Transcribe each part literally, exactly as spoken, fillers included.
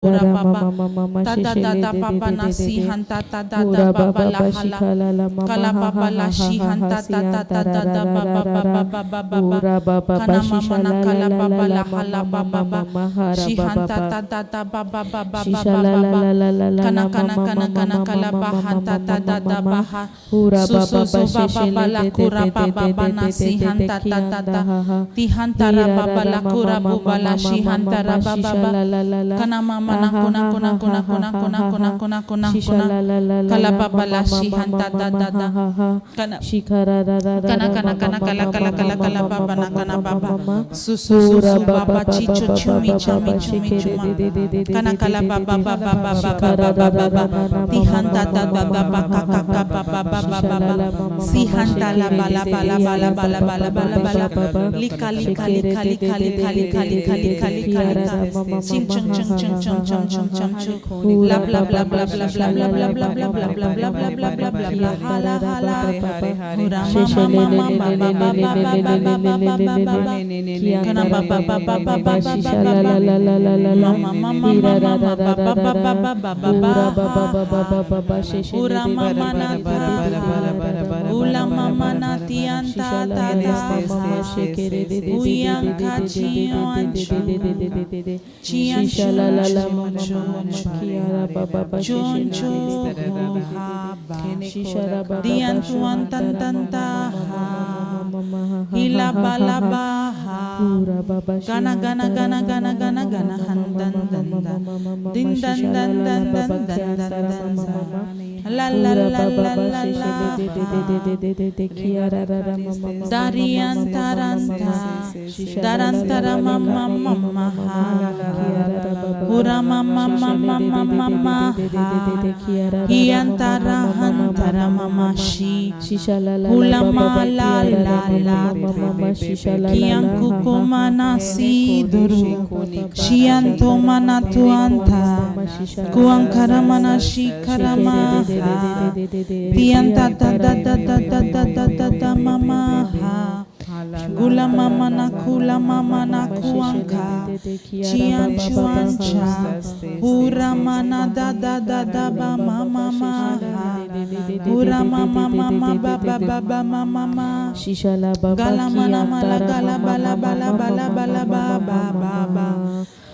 Ura baba. Tada dada baba na si hanta tada da baba la hala. Kala baba la shi hanta tada dada baba baba baba baba. Kana mama na kala baba la hala baba baba. Shi hanta tada dada baba baba baba baba. Kana kana kana kana kala ba hanta tada dada baha. Su su su baba bala kura baba bana si hanta ta ta ta. Ti hanta ra baba la kura buba la shi hanta ra baba ba. Kana mama na kuna kuna kuna kuna kuna kuna kuna kuna kuna. Kala baba la shi hanta ta ta ta. Kana kana kana kana kala kala kala kala baba na kana baba. Su su su su baba chicho chumi chami chumi chuma. Kana kala baba baba baba baba baba baba. Ti hanta ta ta ta ba ka ka ka baba baba baba. Si hanta la bala bala bala bala bala bala bala. Lika lika lika lika lika lika lika lika lika lika. Ching ching ching ching ching ching ching ching ching. Bla bla bla bla bla bla bla bla bla bla bla bla bla bla bla bla bla bla bla. Hala hala. Hura mama mama baba baba baba baba baba. Kana baba baba baba baba baba. Mama mama mama baba baba baba baba. Ura mama na ta. Ula mama na tianta ta ta. Uyan kachi anchu. Chian chun chun chun chun chun chun ha ba. Dian tuan tan tan ta ha. Hila bala ba ha. Gana gana gana gana gana gana han dan dan dan. Din dan dan dan dan dan dan dan sa. La la la la la la ha. Darian taranta. Darantara mama mama ha. Hura mama mama mama mama ha. Hiantara hantara mama shi. Hula ma la la la. Kian kukumana si duru. Shianto mana tuanta. Kuankara mana shikara ma ha. Tianta ta ta ta ta ta ta ta ta mama ha. Gula mama na kula mama na kuanka. Chian chuancha. Hura mana da da da da ba mama maha. Hura mama mama ba ba ba ba mama ma. Gala mana mala gala bala bala bala bala ba ba ba ba.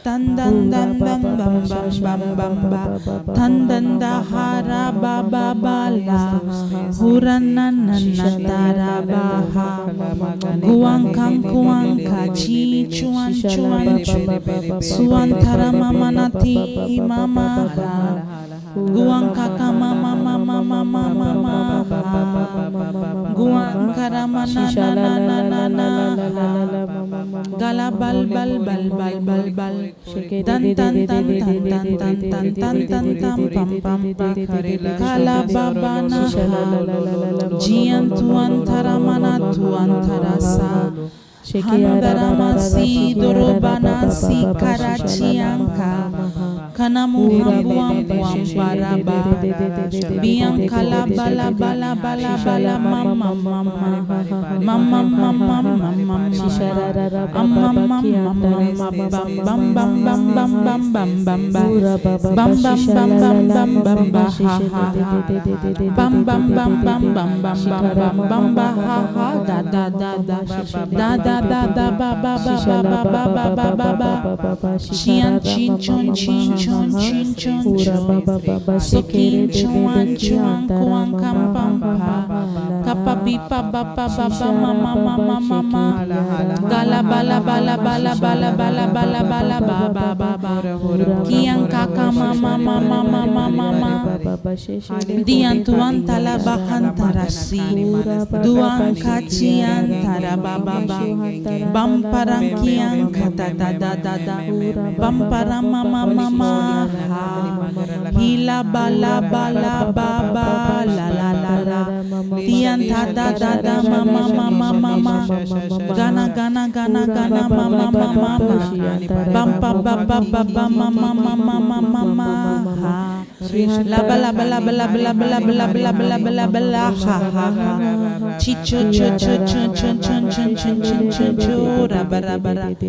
Tan dan dan dan bam bam bam bam ba. Tan dan da ha ra ba ba ba la. Hu ra na na na ta ra ba ha. Guan kan kuan ka chi chuan chuan chu. Suan ta ra ma ma na ti ma ma ra. Guan ka ka ma ma ma ma ma ma ma ma ma ha. Guan ka ra ma na na na na na ha. Gala bal bal bal bal bal bal. Dan tan tan tan tan tan tan tan tan tan pam pam. Kala baba na ha. Jian tuan tara mana tuan tara sa. Handara masi doro bana si kara chianka. Kana muhambu ambu ambaraba. Bianca la bala bala bala bala mama mama. Mama mama mama mama. Amma mama mama bam bam bam bam bam bam bam bam bam bam. Bam bam bam bam bam bam ba ha ha ha. Bam bam bam bam bam bam bam bam bam ba ha ha. Da da da da. Da da da da ba ba ba ba ba ba ba ba ba ba. Chian chin chun chin chun chin chun chun. Sukin chuan chuan kuan kam pam pa. Kapa bi pa ba pa ba ba ma ma ma ma ma ma. Gala bala bala bala bala bala bala bala ba ba ba ba. Kian kaka ma ma ma ma ma ma ma ma. Dian tuan tala bahan tarasi. Duan kacian tara ba ba ba. Bam parang kian kata da da da da. Bam parang ma ma ma ma ha. Hila bala bala ba ba la la la la. Dian ta da da da ma ma ma ma ma ma. Gana gana gana gana ma ma ma ma ma. Bam pa ba ba ba ba ma ma ma ma ma ma ma ha. Laba laba laba laba laba laba laba laba laba laba laba ha ha ha. Chi cho cho cho cho cho cho cho cho cho cho cho raba raba raba.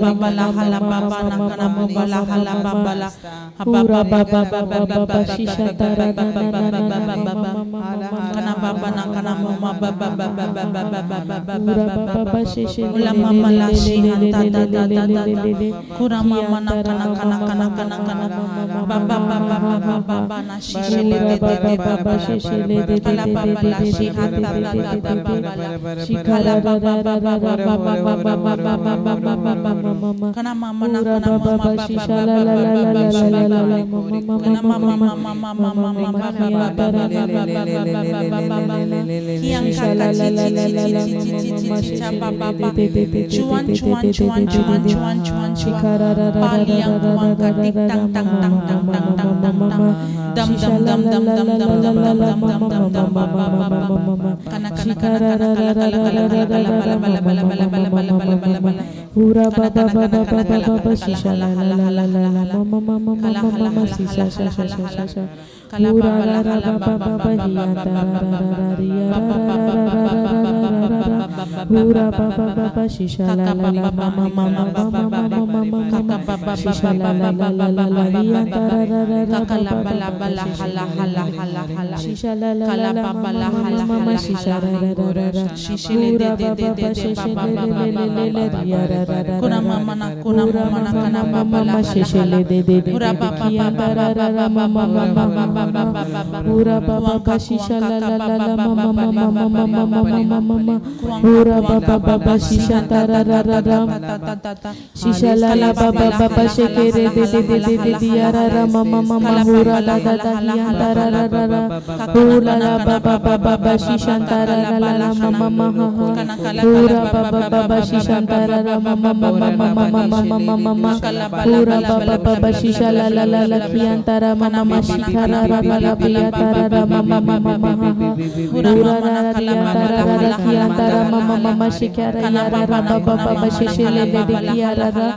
Baba la hala baba na kana baba la hala baba la. Hura baba baba baba shisha tara na na na na na mama mama. Kana baba na kana mama baba baba baba baba baba. Hura baba baba shisha. Ula mama la shi hanta ta ta ta ta ta. Kura mama na kana kana kana kana kana. Baba baba baba baba na shisha le de de de baba. Kala baba la shi hanta ta ta ta baba la. Shikala baba baba baba baba baba baba baba baba. Kana mama na kana mama baba baba baba baba. Kana mama mama mama mama baba baba baba baba baba. Kian kaka chi chi chi chi chi chi chi chi cha baba baba. Chuan chuan chuan chuan chuan chuan chuan. Pali yang kuang katik tang tang tang tang tang tang tang tang. Dam dam dam dam dam dam dam dam dam dam dam baba baba. Kana kana kana kana kala kala kala kala kala bala bala bala bala bala bala bala bala. Hura baba baba baba baba shisha la la la la la la mama mama mama mama shisha sha sha sha sha. Hura la la baba baba hiya ta ra ra ra ra ri ya ra ra ra ra ra ra ra ra. Hura baba baba shisha la la la mama mama mama mama mama mama. Shisha la la la la la la hiya ta ra ra ra ra baba baba shisha. Shisha la la la la mama mama mama shisha ra ra ra ra ra. Hura baba baba shisha le le le le le le ri ya ra ra ra ra ra. Hura mama mama mama shisha le de de de de de ki ya ta ra ra ra mama mama mama mama. Hura baba baba shisha la la la la mama mama mama mama mama mama. Hura baba baba shisha ta ra ra ra ra. Shisha la la baba baba shekere de de de de de di ya ra ra mama mama hura da da da hi ya ta ra ra ra ra. Hura la baba baba baba shisha ta ra la la la mama mama ha ha. Hura baba baba shisha ta ra ra mama mama mama mama mama mama. Hura baba baba shisha la la la la ki ya ta ra mama mama shikara ra ra ra bi ya ta ra ra mama mama mama ha ha. Hura la la di ya ta ra ra ra ki ya ta ra mama mama shikara ya ra ra baba baba sheshe le le de ki ya ra ra.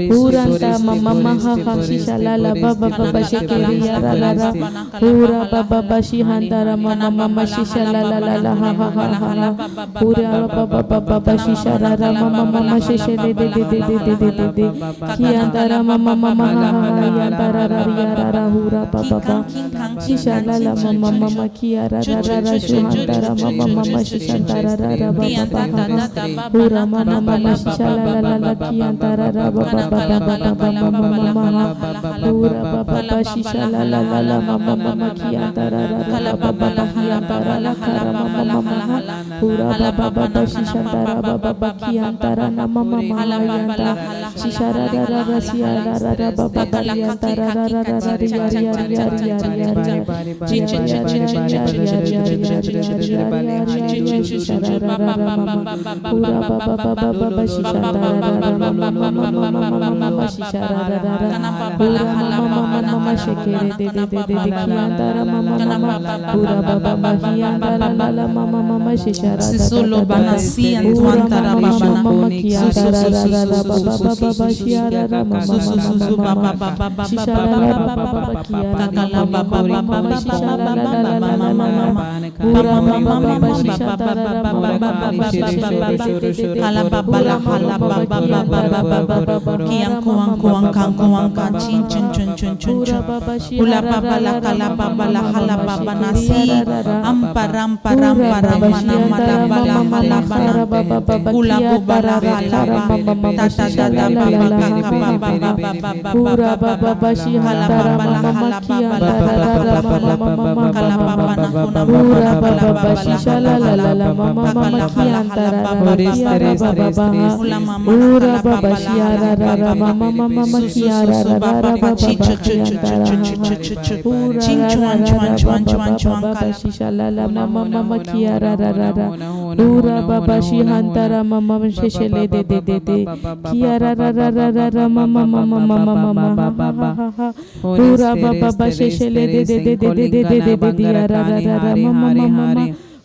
Huranta mama maha ha shisha la la baba baba shekeri ya ra ra ra. Hura baba baba shihantara mama mama shisha la la la la ha ha ha ha ha. Hura baba baba baba shisha ra ra mama mama sheshe le de de de de de de de de. Kiyantara mama mama ha ha ha yantara ra ri ya ra ra hura baba baba. Shisha la la mama mama kiya ra ra ra ra shuhantara mama mama shishantara ra ra baba baba ha ha. Hura mama mama shisha la la la la kiyantara ra baba baba baba baba mama mama ha. Hura baba baba shisha la la la la mama mama kiyantara ra ra baba baba kiyantara la kara mama mama ha. Hura baba baba shishantara baba baba kiyantara na mama mama ha yantara. Shisha ra ra ra ra siya ra ra ra baba baba kiyantara ra ra ra ra ri ya ri ya ri ya ri ya ri ya ri ya. Sisolo bana si antuantara babana. Susu susu susu susu susu susu baba baba baba baba baba. Kakala baba baba baba baba baba baba. Hura mama mama mama shisha tara ra mama mama mama shisha de de de de de. Hala baba la hala baba baba baba baba. Kian kuan kuan kan kuan kan chin chin chin chin chin chin. Hula baba la kala baba la hala baba na si. Ampara ampara ampara mana mana bala hala bana. Kula baba la hala ba. Tata tata baba kaka baba baba baba baba. Hura baba baba shisha tara mama mama kiya tara ra ra mama mama mama mama. Hura baba baba shisha la la la la mama mama kiya tara ra ra kiya ra baba baba ha. Hura baba shisha ra ra ra mama mama mama kiya ra ra ra ra baba baba kiya tara ha ha. Hura ra ra ra ra baba baba shisha la la mama mama kiya ra ra ra ra. Hura baba shihantara mama mama sheshe le de de de de. Kiya ra ra ra ra ra ra mama mama mama mama ha ha ha ha. Hura baba baba sheshe le de de de de de de de de de ya ra ra ra ra mama mama mama.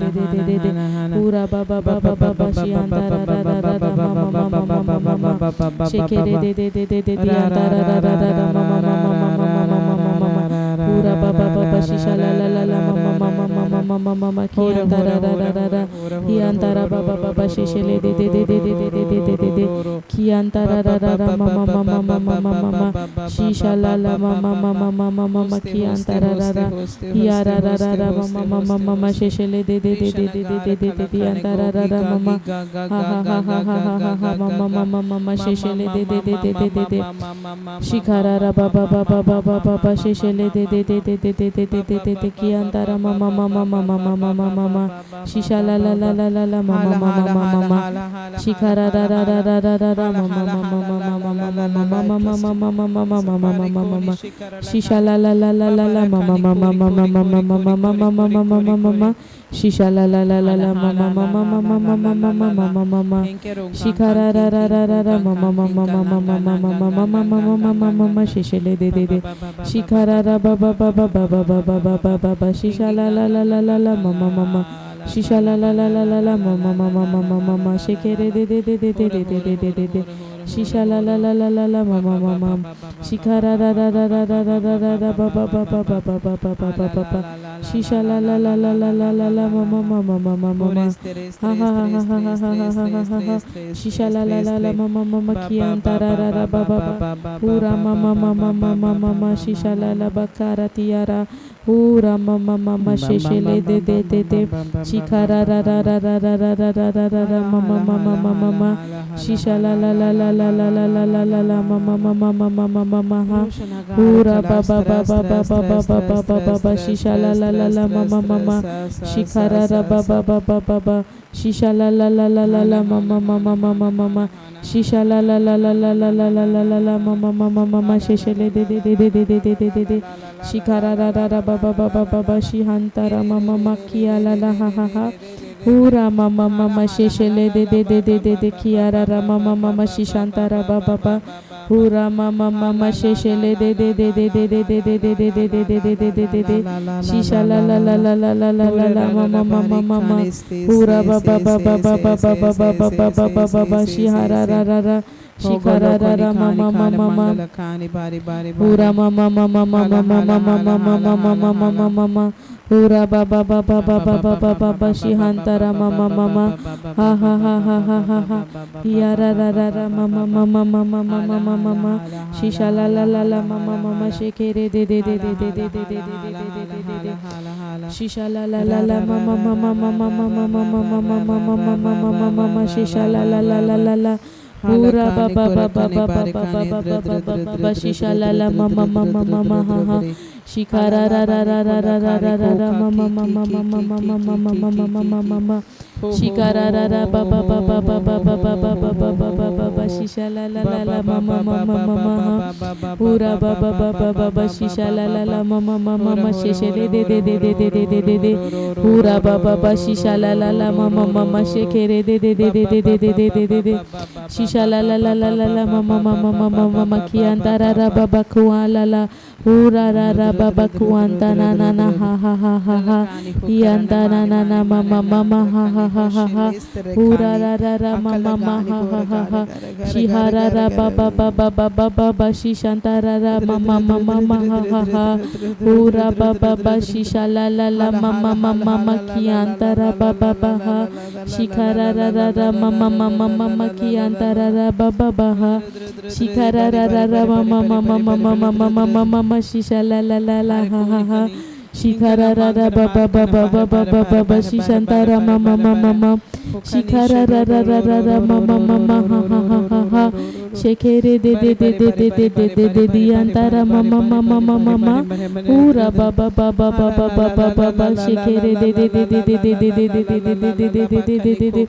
de de de de. Ura ba ba ba ba ba ba, shi anta ra ra ra ra ra, ma ma ma ma ma ma ma ma ma ma ma. Sheke de de de de de de de, anta ra ra ra ra ra, ma ma ma ma ma ma ma ma ma ma ma. Ura ba ba ba ba, shisha la la la la, ma ma ma ma ma ma ma ma ma ma, ki anta ra ra ra ra ra. Hi anta ra ba ba ba ba, sheshe le de de de de de de de de de de de. Ki anta ra ra ra ra, ma ma ma ma ma ma ma ma ma ma. Shisha la la, ma ma ma ma ma ma ma ma, ki anta ra ra ra. Hi ara ra ra ra, ma ma ma ma ma ma, sheshe le de de de de de de de de de de, anta ra ra ra, ma ma. Ha ha ha ha ha ha ha, ma ma ma ma ma ma, sheshe le de de de de de de de. Shikara ra ba ba ba ba ba ba ba ba, sheshe le de de de de de de de de de de de, ki anta ra ma ma ma ma ma ma ma ma ma ma ma. Shisha la la la la la la, ma ma ma ma ma ma ma. Shikara ra ra ra ra ra ra ra, ma ma ma ma ma ma ma ma ma ma ma ma ma ma. Shisha la la la la la la, ma ma ma ma ma ma ma ma ma ma ma ma ma. Shisha la la la la la, ma ma ma ma ma ma ma ma ma ma ma ma ma ma. Shikara ra ra ra ra ra, ma ma ma ma ma ma ma ma ma ma ma ma ma ma ma ma ma. Sheshe le de de de. Shikara ra ba ba ba ba ba ba ba ba ba ba ba ba. Shisha la la la la la la, ma ma ma ma. Shisha la la la la la la, ma ma ma ma ma ma ma ma ma. Shekere de de de de de de de de de de de. Shisha la la la la la la, ma ma ma ma. Shikara ra ra ra ra ra ra ra ra ra, ba ba ba ba ba ba ba ba ba ba ba ba. Shisha la la la la la la la la, ma ma ma ma ma ma ma ma. Ha ha ha ha ha ha ha ha ha ha. Shisha la la la la, ma ma ma ma, ki anta ra ra ra, ba ba ba. Ura ma ma ma ma ma ma ma ma. Shisha la la, ba kara tiara. Ura ma ma ma ma, sheshe le de de de de. Shikara ra ra ra ra ra ra ra ra ra ra, ma ma ma ma ma ma ma. Shisha la la la la la la la la la la, ma ma ma ma ma ma ma ma ma ma. Ura ba ba ba ba ba ba ba ba ba ba ba ba ba. Shisha la la la la, ma ma ma ma. Shikara ra ba ba ba ba ba ba. Shisha la la la la la la, ma ma ma ma ma ma ma ma. Shisha la la la la la la la la la la la, ma ma ma ma ma ma. Sheshe le de de de de de de de de de de. Shikara ra ra ra, ba ba ba ba ba ba. Shihanta ra ma ma ma, kia la la ha ha ha. Ura ma ma ma ma, sheshe le de de de de de de, kia ra ra ma ma ma ma. Shishanta ra ba ba ba. Hura mama mama sheshele de de de de de de de de de de de de de de de de de de de. Shisha la la la la la la la la la mama mama mama. Hura ba ba ba ba ba ba ba ba ba ba ba ba ba ba ba ba. Shihara ra ra ra. Shikara ra ra mama mama mama. Hura mama mama mama mama mama mama mama mama mama. Hura ba ba ba ba ba ba ba ba ba ba. Shihantara mama mama. Ha ha ha ha ha ha ha. Hiya ra ra ra ra mama mama mama mama mama mama. Shisha la la la la mama mama. Shekere de de de de de de de de de de de de de de. Shisha la la la la mama mama mama mama mama mama mama mama mama mama. Shisha la la la la la la. Hura ba ba ba ba ba ba ba ba ba ba ba ba ba. Shisha la la mama mama mama ha ha. Shikara ra ra ra ra ra ra ra ra ra mama mama mama mama mama mama mama. Shikara ra ra ba ba ba ba ba ba ba ba ba ba ba ba ba ba ba. Shisha la la la la mama mama mama ha. Hura ba ba ba ba ba ba. Shisha la la la mama mama mama. Sheshe de de de de de de de de de de. Hura ba ba ba. Shisha la la la mama mama. Shekere de de de de de de de de de de de. Shisha la la la la la la mama mama mama mama. Kiantara ra ba ba kuwa la la. Hura ra ra ba ba kuanta na na na ha ha ha ha ha. Hianta na na na mama mama ha ha ha ha ha. Hura ra ra ra mama mama ha ha ha ha ha. Shihara ra ba ba ba ba ba ba ba ba. Shishanta ra ra mama mama mama ha ha ha ha. Hura ba ba ba. Shisha la la la mama mama mama. Kianta ra ba ba ba ha. Shikara ra ra ra mama mama mama. Kianta ra ra ba ba ba ha. Shikara ra ra ra mama mama mama mama mama mama. Shisha la la la la ha ha ha. Shikara ra ra ba ba ba ba ba ba ba ba ba. Shishantara mama mama mama. Shikara ra ra ra ra ra mama mama ha ha ha ha ha. Shekere de de de de de de de de de de. Diantara mama mama mama mama. Ura ba ba ba ba ba ba ba ba ba ba. Shekere de de de de de de de de de de de de de de de de de de de.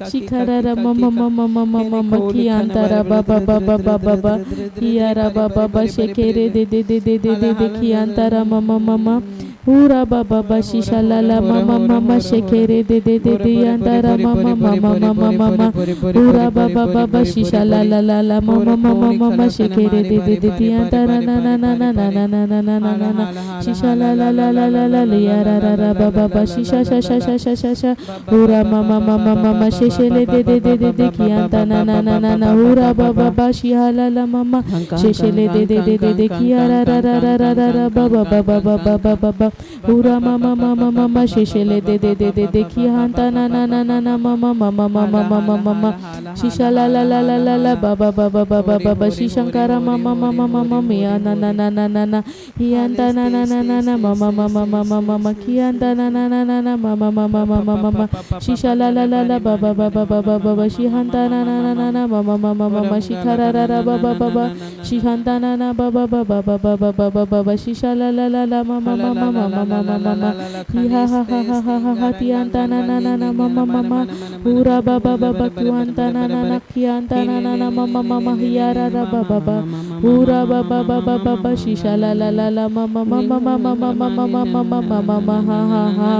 Shikarara mama mama mama mama. Kiantara ba ba ba ba ba ba ba. Kiara ba ba ba. Shekere de de de de de de de. Kiantara mama mama. Ura ba ba ba. Shisha la la mama mama. Shekere de de de de. Kiantara mama mama mama mama. Ura ba ba ba ba. Shisha la la la la mama mama mama. Shekere de de de de. Kiantara na na na na na na na na na na na. Shisha la la la la la la. Liara ra ra ba ba ba. Shisha sha sha sha sha sha sha. Ura mama mama mama. Sheshele de de de de de. Kianta na na na na na. Ura ba ba ba. Shihala la mama. Sheshele de de de de de. Kiara ra ra ra ra ra ra ba ba ba ba ba ba ba ba ba. Ura mama mama mama. Sheshele de de de de de. Kihanta na na na na na mama mama mama mama mama. Shisha la la la la la la ba ba ba ba ba ba ba ba. Shishankara mama mama mama mama. Ya na na na na na na. Kianta na na na na na mama mama mama mama. Kianta na na na na na mama mama mama mama. Shisha la la la la ba ba ba ba ba ba ba ba. Shihanta na na na na na mama mama mama mama. Shikara ra ra ba ba ba ba. Shihanta na na ba ba ba ba ba ba ba ba ba ba. Shisha la la la la mama mama mama mama mama. Kiha ha ha ha ha ha ha. Tianta na na na na mama mama. Ura ba ba ba ba. Kuanta na na na. Kianta na na na mama mama. Hiara ra ba ba ba. Ura ba ba ba ba ba ba. Shisha la la la la mama mama mama mama mama mama mama ha ha ha.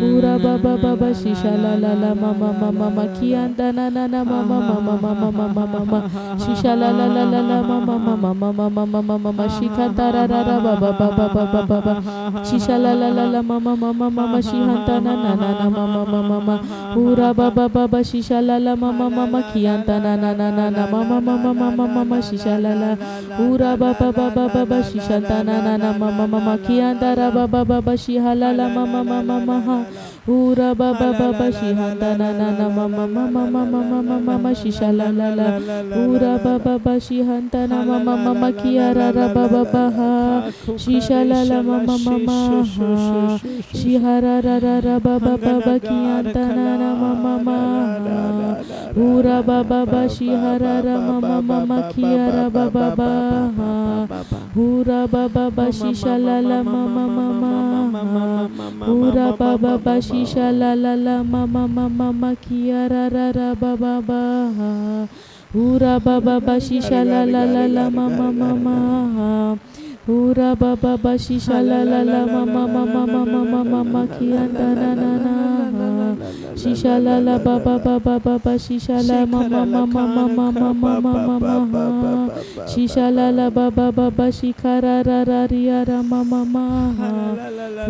Ura ba ba ba ba. Shisha la la la mama mama mama. Kianta na na na mama mama mama mama mama. Shisha la la la la la mama mama mama mama mama mama. Shikanta ra ra ra ba ba ba ba ba ba ba ba. Shisha la la la la mama mama mama. Shihanta na na na na mama mama mama. Ura ba ba ba ba. Shisha la la mama mama. Kianta na na na na na mama mama mama mama. Shisha la la. Ura ba ba ba ba ba ba. Shishanta na na na mama mama. Kianta ra ba ba ba ba. Shiha la la mama mama mama. Ura ba ba ba ba. Shihanta na na na mama mama mama mama mama. Shisha la la la. Ura ba ba ba. Shihanta na mama mama. Kiara ra ba ba ba ha. Shisha la la mama mama ha. Shihara ra ra ra ba ba ba ba. Kianta na na mama mama. Ura ba ba ba. Shihara ra mama mama. Kiara ba ba ba ha. Ura ba ba ba. Shisha la la mama mama ha. Ura ba ba ba. Shisha la la la mama mama mama. Kiara ra ra ba ba ba ha. Ura ba ba ba. Shisha la la la la mama mama ha. Ura baba ba shisha la la la mama mama mama mama mama kianda na na na ha. Shisha la la baba baba baba shisha la mama mama mama mama mama ha. Shisha la la baba baba shikara ra ra ria ra mama mama ha.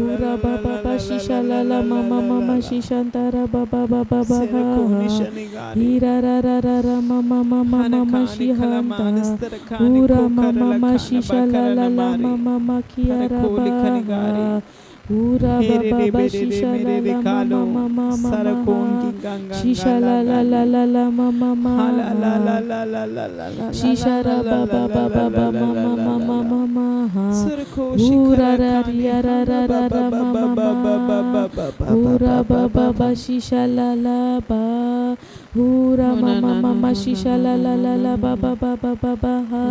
Ura baba ba shisha la la mama mama shishanta ra baba baba baba ha. Ira ra ra ra ra mama mama mama shihanta. Ura mama mama shisha la la la mama mama kiara ba ha. Ura baba ba shisha la la mama mama mama. Shisha la la la la la mama mama. Shisha ra baba baba baba mama mama mama ha. Ura ra ria ra ra ra ra mama mama. Ura baba ba shisha la la ba. Ura mama mama shisha la la la la baba baba baba ha.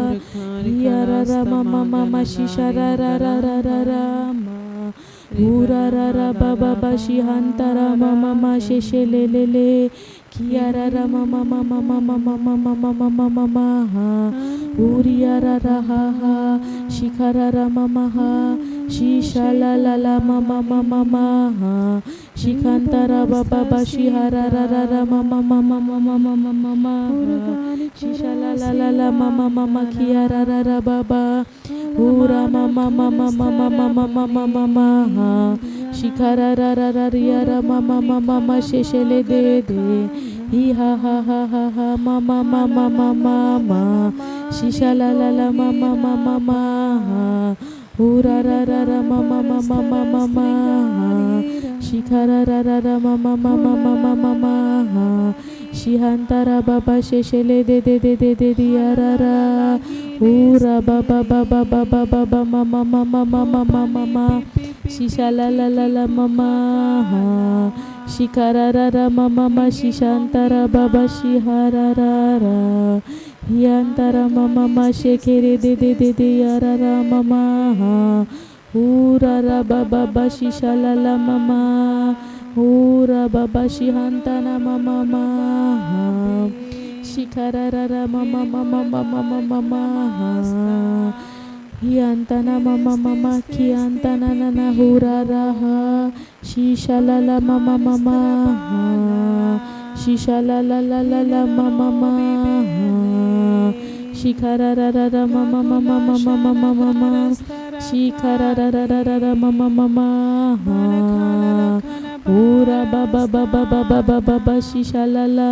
Ria ra ra mama mama shisha ra ra ra ra ra ra ma. Ura ra ra baba ba shihanta ra mama mama sheshe le le le. Kiara ra mama mama mama mama mama mama mama ha. Uria ra ra ha ha. Shikara ra mama ha. Shisha la la la mama mama mama ha. Shikanta ra baba ba shihara ra ra ra mama mama mama mama mama ha. Shisha la la la la mama mama kiara ra ra baba. Ura mama mama mama mama mama mama ha. Shikara ra ra ra ria ra mama mama mama sheshe le de de. Hi ha ha ha ha ha mama mama mama mama. Shisha la la la mama mama mama ha. Ura ra ra ra mama mama mama mama ha. Shikara ra ra ra mama mama mama mama ha. Shihanta ra baba sheshe le de de de de de de ara ra. Ura baba baba baba baba mama mama mama mama mama. Shisha la la la la mama ha. Shikara ra ra mama mama shishanta ra baba shihara ra ra. Hianta ra mama mama shekere de de de de ara ra mama ha. Ura ra baba ba shisha la la mama. Ura baba shihanta na mama mama. Shikara ra ra mama mama mama mama. Hianta na mama mama kianta na na na ura ra ha. Shisha la la mama mama. Shisha la la la la la mama mama. Shikara ra ra ra mama mama mama mama mama. Shikara ra ra ra ra ra mama mama. Ura baba baba baba baba baba shisha la la.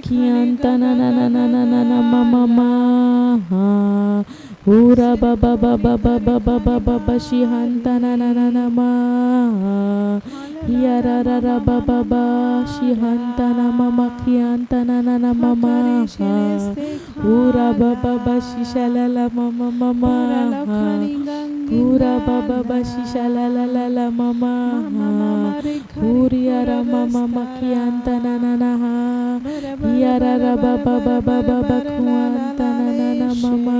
Kianta na na na na na na na mama mama. Ura baba baba baba baba baba shihanta na na na na ma. Hiara ra ra baba ba shihanta na mama kianta na na na mama. Ura baba ba shisha la la mama mama. Ura baba ba shisha la la la la mama. Uriara mama mama kianta na na na ha. Hiara ra baba baba baba kuanta na na na mama.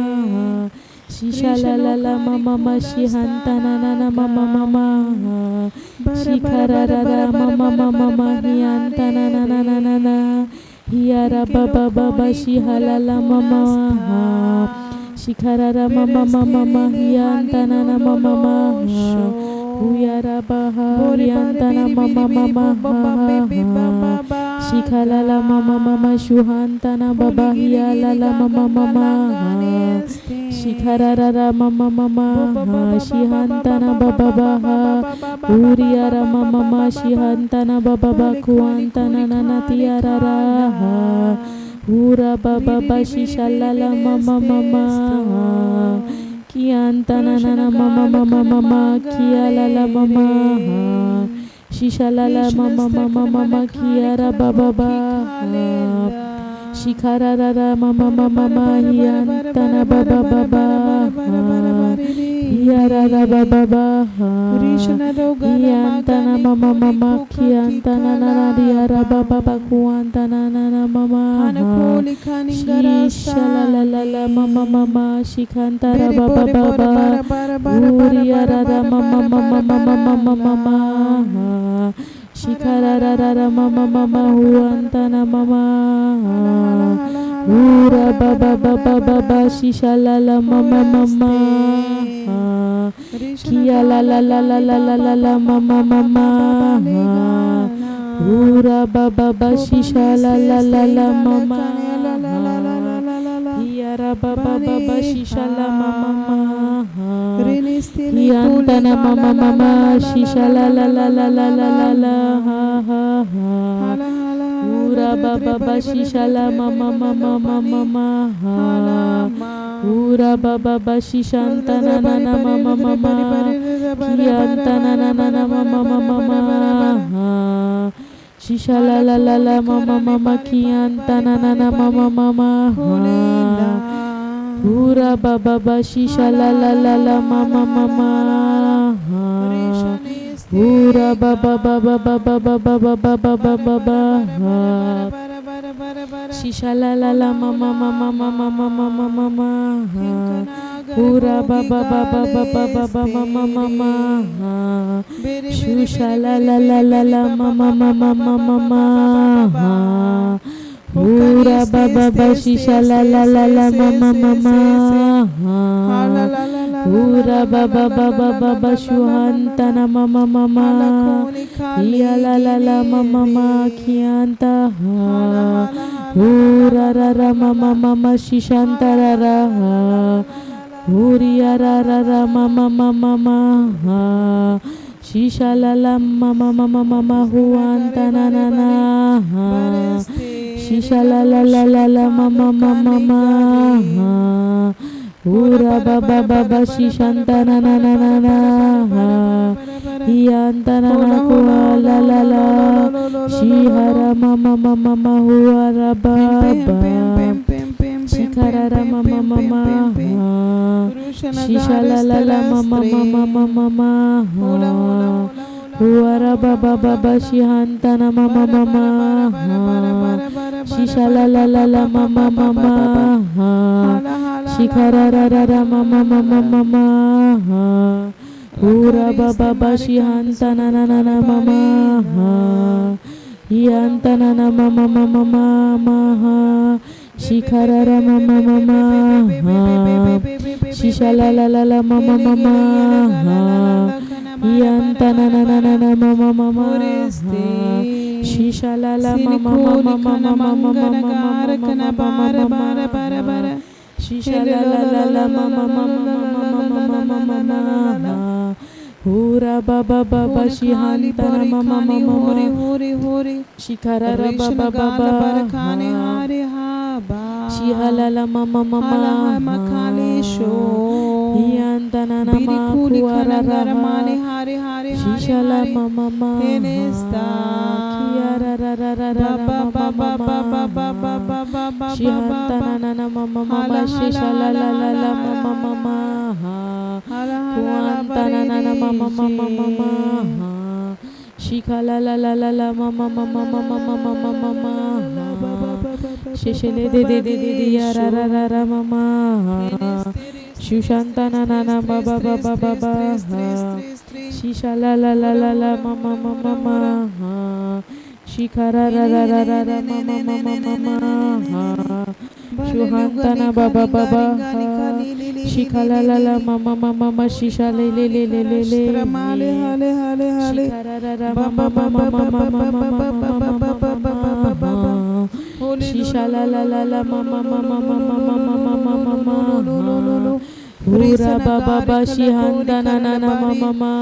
Shisha la la la mama mama shihanta na na na mama mama. Shikara ra ra mama mama mama hianta na na na na na na. Hiara baba baba shiha la la mama. Shikara ra mama mama mama hianta na na mama mama. Uyara baha hianta na mama mama. Shikala la mama mama shuhanta na baba hiala la mama mama. Shikara ra ra mama mama. Shihanta na baba baha. Uriara mama mama shihanta na baba bakuanta na na na tiara ra ha. Ura baba ba shisha la la mama mama. Kianta na na na mama mama mama kiala la mama. Shisha la la mama mama mama kiara baba ba. Shikara ra ra mama mama mama hianta na baba baba. Hiara ra baba ba. Hianta na mama mama kianta na na na diara baba ba kuanta na na na mama. Shisha la la la la mama mama shikanta ra baba baba. Uriara ra mama mama mama mama mama. Shikara ra ra ra mama mama huanta na mama. Ura baba baba baba shisha lala mama mama. Kia lala lala lala lala mama mama. Ura baba baba shisha lala lala mama. Kia ra baba baba shisha la mama mama. Kiantana mama mama shisha lala lala lala lala ha ha ha. Ura baba baba shisha la mama mama mama mama ha. Ura baba baba shishantana nana mama mama. Kiantana nana mama mama mama ha. Shisha lala lala mama mama kiantana nana mama mama ha. Ura baba baba shisha lala lala mama mama ha. Ura baba baba baba baba baba baba baba ha. Shisha lala lala mama mama mama mama mama ha. Ura baba baba baba baba mama mama ha. Shusha lala lala lala mama mama mama mama ha. Ura baba baba shisha lala lala mama mama ha. Ura baba baba baba shuhantana mama mama. Ia lala lala mama mama kianta ha. Ura rara mama mama shishanta rara ha. Uri ara rara mama mama mama ha. Shisha lala mama mama mama huantana nana ha. Shisha lala lala mama mama mama ha. Ura baba baba shishantana nana nana ha. Iantana na kuala lala. Shihara mama mama mama huara baba. Shikarara mama mama ha. Shisha lala lala mama mama mama mama ha. Huara baba baba shihantana mama mama ha. Shisha lala lala mama mama ha. Shikarara rara mama mama mama ha. Ura baba baba shihantana nana mama ha. Iantana na mama mama mama ha. Shikarara mama mama ha. Shisha lala lala mama mama ha. Iantana nana nana mama mama ha. Shisha lala mama mama mama mama mama mama mama mama ha. Shisha lala lala mama mama mama mama mama mama ha. Ura baba baba shihantana mama mama mama. Shikarara baba baba ha. Shihalala mama mama ha. Iantana nama kuarara ha. Shishala mama mama ha. Kiarara mama mama ha. Shihantana nana mama mama shishala lala mama mama ha. Kuantana nana mama mama mama ha. Shikala la la la la mama mama mama mama mama mama. Sheshele de de de de de ya ra ra ra ra mama. Shushanta na na na ba ba ba ba ba ba. Shishala la la la la mama mama mama. Shikara ra ra ra ra ra mama mama mama. Shuhantana baba baba ha. Shikalalala mama mama mama shisha le le le le le le. Shikararara mama mama mama mama mama mama mama ha. Shishalalalala mama mama mama mama mama mama ha. Ura baba ba shihantana nana mama mama.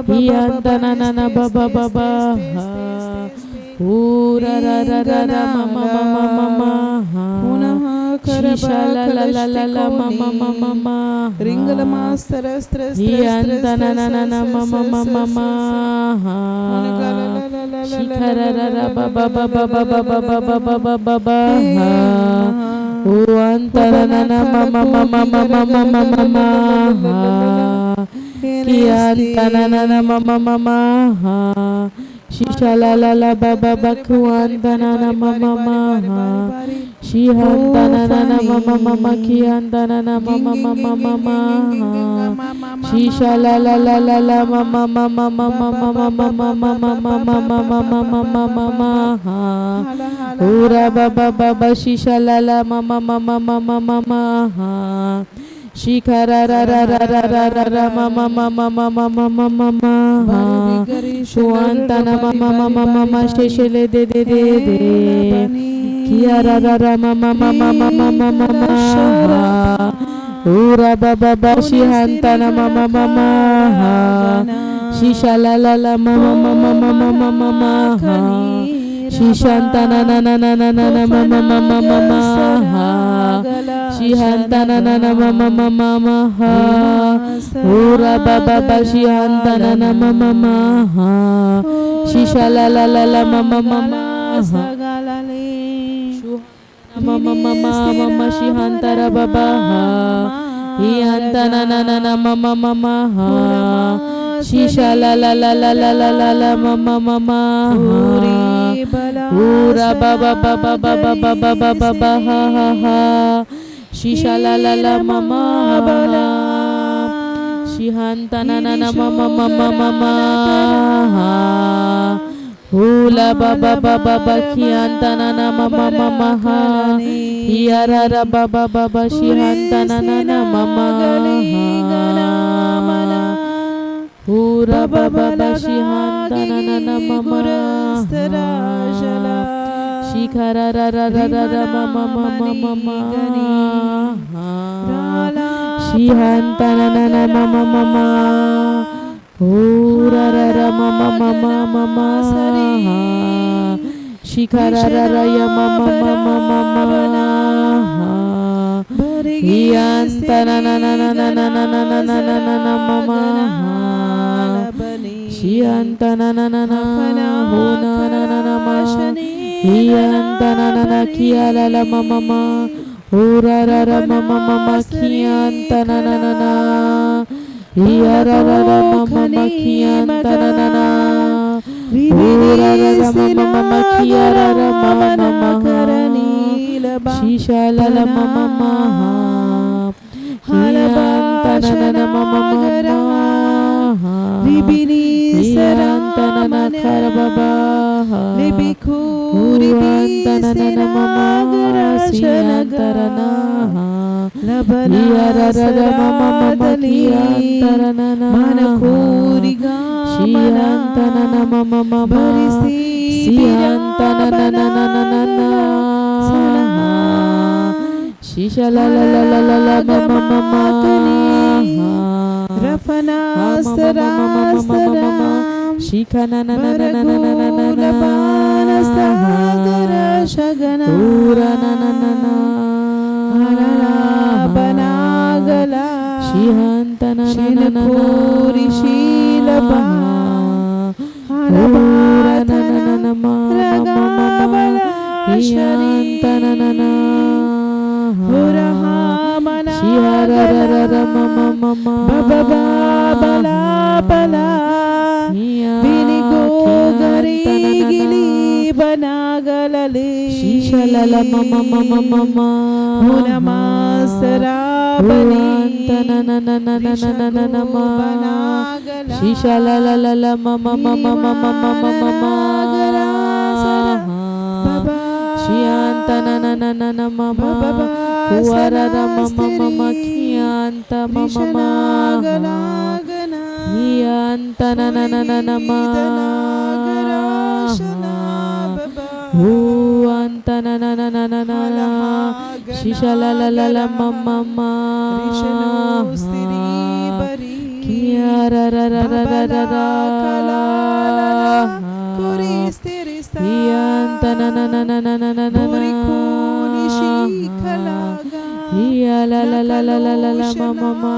Hiyantana nana baba baba ha. Ura ra ra ra ra mama mama mama ha. Shisha la la la la la mama mama mama ha. Hiyantana nana mama mama mama ha. Shikara ra ra baba baba baba baba baba baba ha. Uantana nana mama mama mama mama mama ha. Kiyantana nana mama mama ha. Shisha la la la ba ba ba kuanta na na ma ma ma ha. Shihanta na na na ma ma ma ma kianta na na ma ma ma ma ma ma ha. Shisha la la la la la ma ma ma ma ma ma ma ma ma ma ma ma ma ma ma ma ma ma ma ha. Ura ba ba ba ba shisha la la ma ma ma ma ma ma ma ma ha. Shikara ra ra ra ra ra ra ra ma ma ma ma ma ma ma ma ma ma ha. Kuanta na ma ma ma ma ma ma sheshele de de de de. Kia ra ra ra ma ma ma ma ma ma ma ma ma ha. Ura ba ba ba shihanta na ma ma ma ma ha. Shisha la la la ma ma ma ma ma ma ma ma ma ha. Shishanta na na na na na na na ma ma ma ma ma ma ha. Shihanta na na na ma ma ma ma ma ha. Ura ba ba ba shihanta na na ma ma ma ha. Shisha la la la la ma ma ma ma ha. Shuhanta na ma ma ma ma ma ma shihanta ra ba ba ha. Hiyanta na na na na ma ma ma ma ha. Shisha la la la la la la la la ma ma ma ma ha. Ura ba ba ba ba ba ba ba ba ba ba ba ha ha ha. Shisha la la la ma ma ha. Shihanta na na na ma ma ma ma ma ma ha. Hula ba ba ba ba ba kianta na na ma ma ma ma ha. Hiara ra ba ba ba ba shihanta na na na ma ma ha. Hura ba ba ba shihanta na na na ma ma ha. Shikara ra ra ra ra ra ma ma ma ma ma ma ha. Shihanta na na na ma ma ma ma. Hura ra ra ma ma ma ma ma ma ha. Shikara ra ra ya ma ma ma ma ma ma ha. Hiyanta na na na na na na na na na na na na ma ma ha. Shihanta na na na na. Huna na na na ma. Hiyanta na na na kia la la ma ma ma. Hura ra ra ma ma ma ma kianta na na na na. Hiara ra ra ma ma ma kianta na na na. Hura ra ra ma ma ma ma kiara ra ma ma ma ha. Shisha la la ma ma ma ha. Hianta na na na ma ma ma ma ha. Hianta na na kara ba ba ha. Huanta na na na ma ma ha. Sianta ra na ha. Hiara ra ra ma ma ma ma kianta ra na na ha. Shianta na na ma ma ma ma. Sianta na na na na na na na ha. Shisha la la la la la la ma ma ma ma ha. Ha ma ma ma ma ma ma ma ma. Shika na na na na na na na na na na ha. Ura na na na na ha. Shihanta na na na na na ha. Ura na na na na ma ma ma ma ma. Hiyanta na na na ha. Shihara ra ra ra ma ma ma ma. Hiya kianta na na na. Shisha la la ma ma ma ma ma ma. Huanta na na na na na na na na na ma. Shisha la la la la ma ma ma ma ma ma ma ma ma ma ha. Shianta na na na na na ma ma. Kuara ra ma ma ma ma kianta ma ma ma ha. Hianta na na na na na ma ha. Huanta na na na na na na na. Shisha la la la la ma ma ma ha. Kiara ra ra ra ra ra ra ha. Hianta na na na na na na na na na ha. Hiya la la la la la la la ma ma ma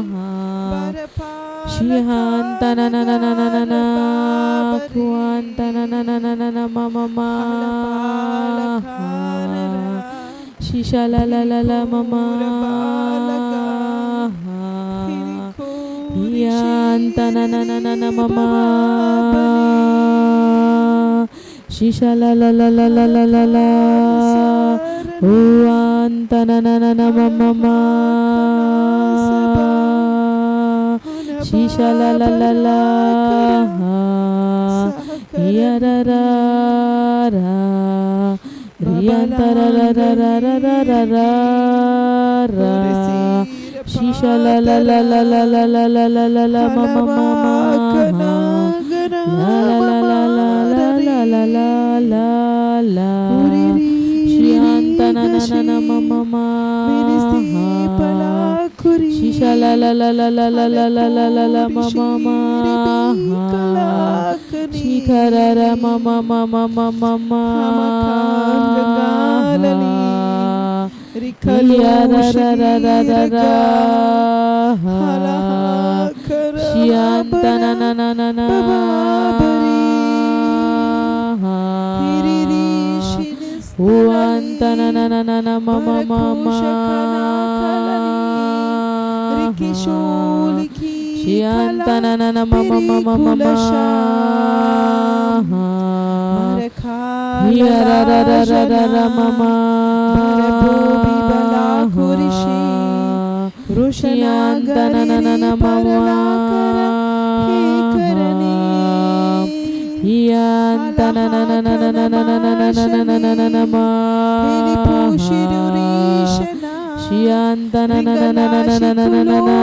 ha. Shihanta na na na na na na na. Kuanta na na na na na na ma ma ma ha. Shisha la la la la ma ma ha. Yantanananananamama. Shisha la la la la la la la la. Uantananananamama. Shisha la la la la. Ya ra ra ra. Riantararararararara. Shisha la la la la la la la la la la la mama mama. La la la la la la la la la la la. Shiantananana mama mama. Shisha la la la la la la la la la la la mama mama. Shikarara mama mama mama mama. Yararararara. Shiantanananana. Uantanananana mama mama. Shiantananana mama mama mama. Yararararara mama. Shiantananana mama. Yantanananananananananananananama. Shiantananananananananananananama.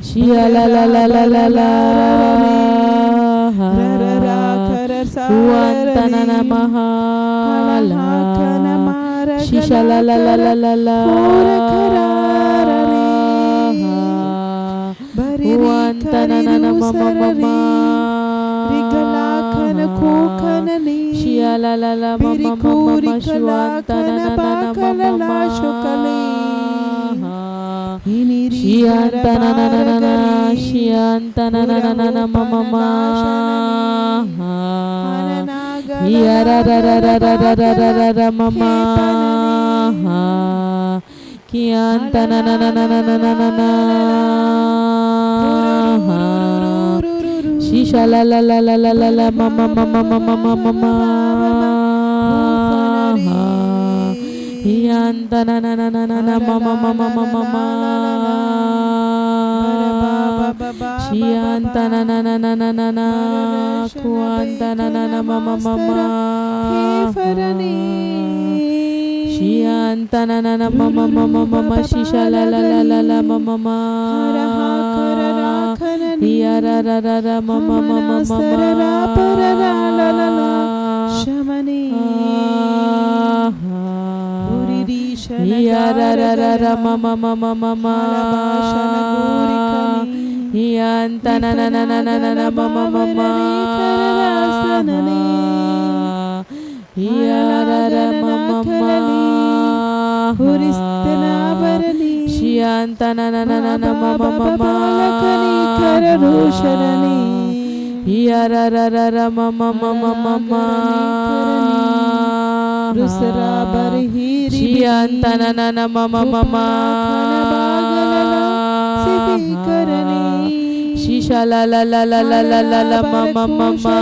Shia la la la la la la. Uantanana mahala. Shisha la la la la la la. Uantanana mama mama. Shia la la la mama mama. Shiantanana mama mama. Shiantananana, shiantananana mama mama. Yarararararara mama. Kiantananananananana. Shisha la la la la la la la mama mama mama mama mama. Yantananananana mama mama mama mama. Shiantanananananana kuantananana mama mama. Shiantananana mama mama mama. Shisha la la la la la mama mama. Yarararara mama mama mama. Yarararara mama mama mama. Yantanananananana mama mama. Yarara mama mama. Shiantanananana mama mama. Yarararara mama mama mama. Shiantananana mama mama. Shisha la la la la la la la la mama mama.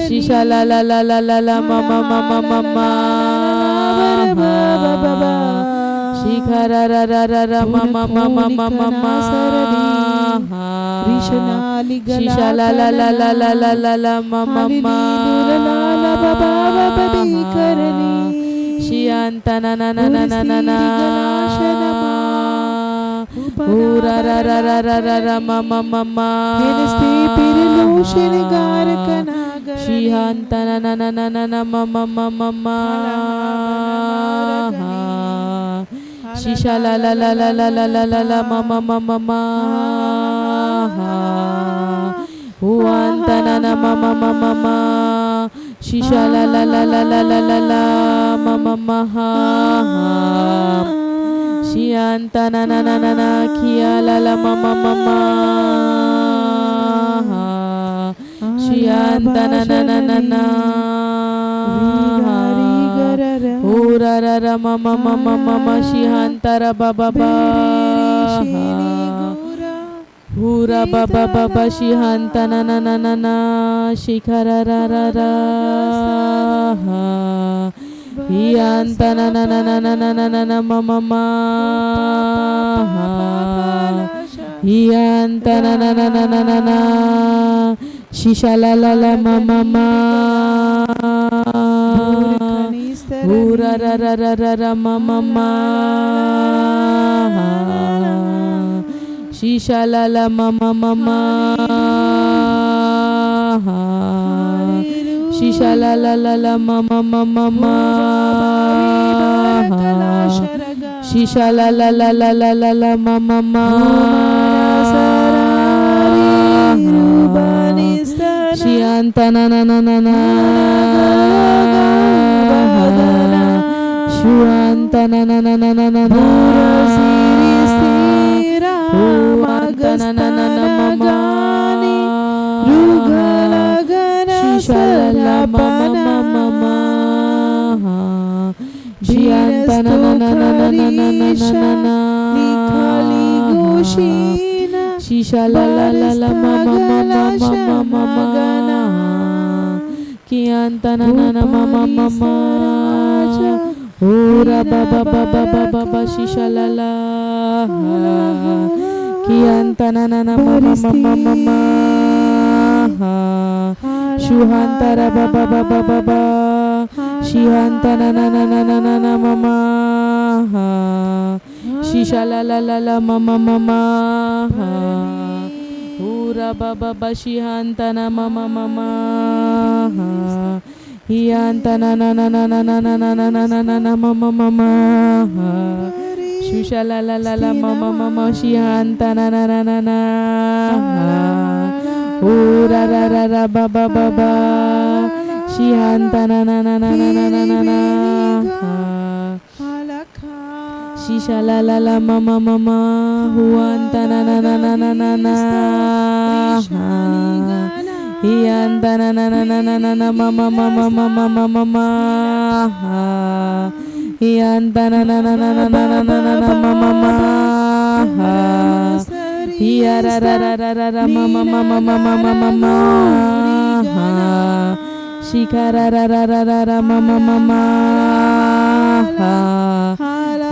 Shisha la la la la la la mama mama mama. Shikarararara mama mama mama. Shisha la la la la la la la la mama mama. Shiantanananananana. Urararararara mama mama. Shiantananananana mama mama mama. Shisha la la la la la la la la la mama mama mama. Uantanana mama mama mama. Shisha la la la la la la la la mama maha. Shiantanananana kia la la mama mama. Shiantanananana. Hura ra ra ma ma ma ma ma ma shihanta ra ba ba ba. Hura ba ba ba ba shihanta na na na na na. Shikara ra ra ra. Hiyanta na na na na na na na na na ma ma ma. Hiyanta na na na na na na na. Shisha la la la ma ma ma. Hura ra ra ra ra ra ma ma ma. Shisha la la ma ma ma ma. Shisha la la la la ma ma ma ma ma. Shisha la la la la la la la ma ma ma. Shihanta na na na na na. Shuhanta na na na na na na na. Huanta na na na na ma ma. Shisha la la ma ma ma ma ma. Shihanta na na na na na na na na na. Shisha la la la la ma ma ma ma ma ma ma ma. Kihanta na na na ma ma ma ma. Hura ba ba ba ba ba ba ba shisha la la. Kihanta na na na ma ma ma ma ma ma. Shuhanta ra ba ba ba ba ba ba. Shihanta na na na na na na na ma ma. Shisha la la la la ma ma ma ma. Hura ba ba ba shihanta na ma ma ma ma. Hiyanta na na na na ma ma ma ma. Shusha la la la la ma ma ma ma. Shihanta na na na na na. Hura ra ra ra ba ba ba ba. Shihanta na na na na na na na na na. Shisha la la la ma ma ma ma. Huanta na na na na na na na. Hiyanta na na na na na na na ma ma ma ma ma ma ma ma ma. Hiyanta na na na na na na na na na ma ma ma. Hiya ra ra ra ra ra ra ma ma ma ma ma ma ma ma ma. Shika ra ra ra ra ra ra ma ma ma ma.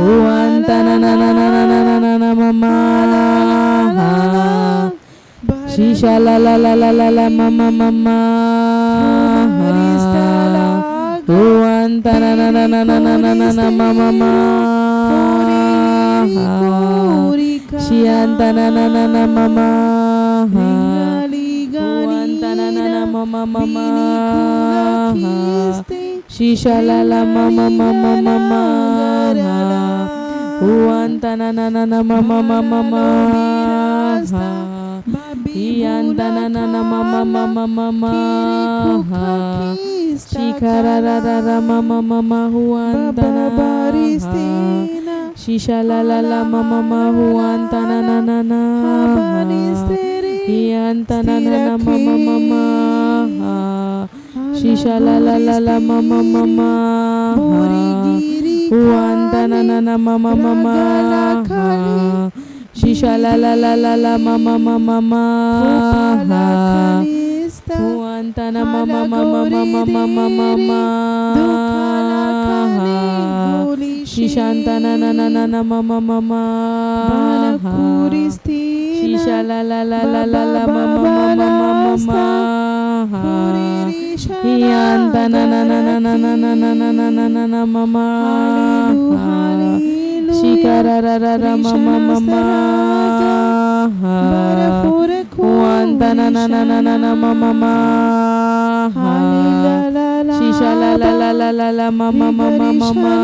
Huanta na na na na na na na na ma ma. Shisha la la la la la la ma ma ma ma. Huanta na na na na na na na na na ma ma ma. Shihanta na na na na ma ma. Huanta na na na ma ma ma ma. Shisha la la ma ma ma ma ma ma. Huanta na na na na ma ma ma ma ma. Hiyanta na na na ma ma ma ma ma ma. Shika ra ra ra ra ma ma ma ma. Huanta na. Shisha la la la ma ma ma. Huanta na na na na. Hiyanta na na na ma ma ma ma. Shisha la la la la ma ma ma ma. Huanta na na na ma ma ma ma. Shisha la la la la la ma ma ma ma ma. Huanta na ma ma ma ma ma ma ma ma ma. Shishanta na na na na na ma ma ma ma. Shisha la la la la la la ma ma ma ma ma ma ma. Hiyanta na na na na na na na na na na na na ma ma. Shika ra ra ra ra ma ma ma ma. Huanta na na na na na na ma ma ma. Shisha la la la la la la ma ma ma ma ma ma.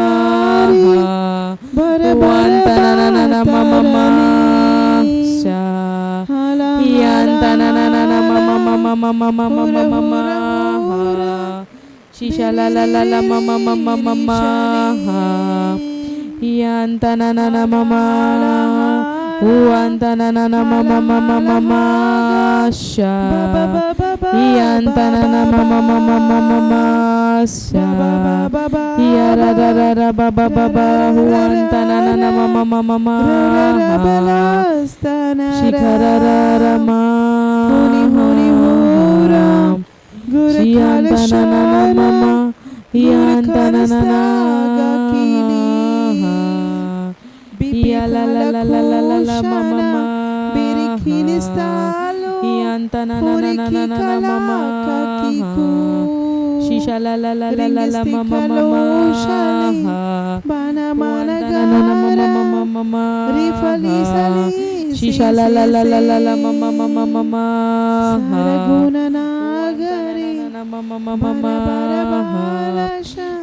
Huanta na na na na ma ma ma. Sha. Hiyanta na na na na ma ma ma ma ma ma ma ma ma ma ma. Shisha la la la la ma ma ma ma ma ma. Hiyanta na na na ma ma. Huanta na na na ma ma ma ma ma ma. Sha. Hiyantanana mama mama mama mama sha. Hiyarararara baba baba huwantanana mama mama mama ha. Shikararara ma. Shiyantanana mama. Hiyantanana ha. Hiya la la la la la la la ma ma ma ha. Hiyantanana na na na na na ma ma ha. Shisha la la la la la la ma ma ma ma ha. Hiyantanana na ma ma ma ma ma ma ha. Shisha la la la la la la ma ma ma ma ma ma ha. Hiyantanana na ma ma ma ma ma ha.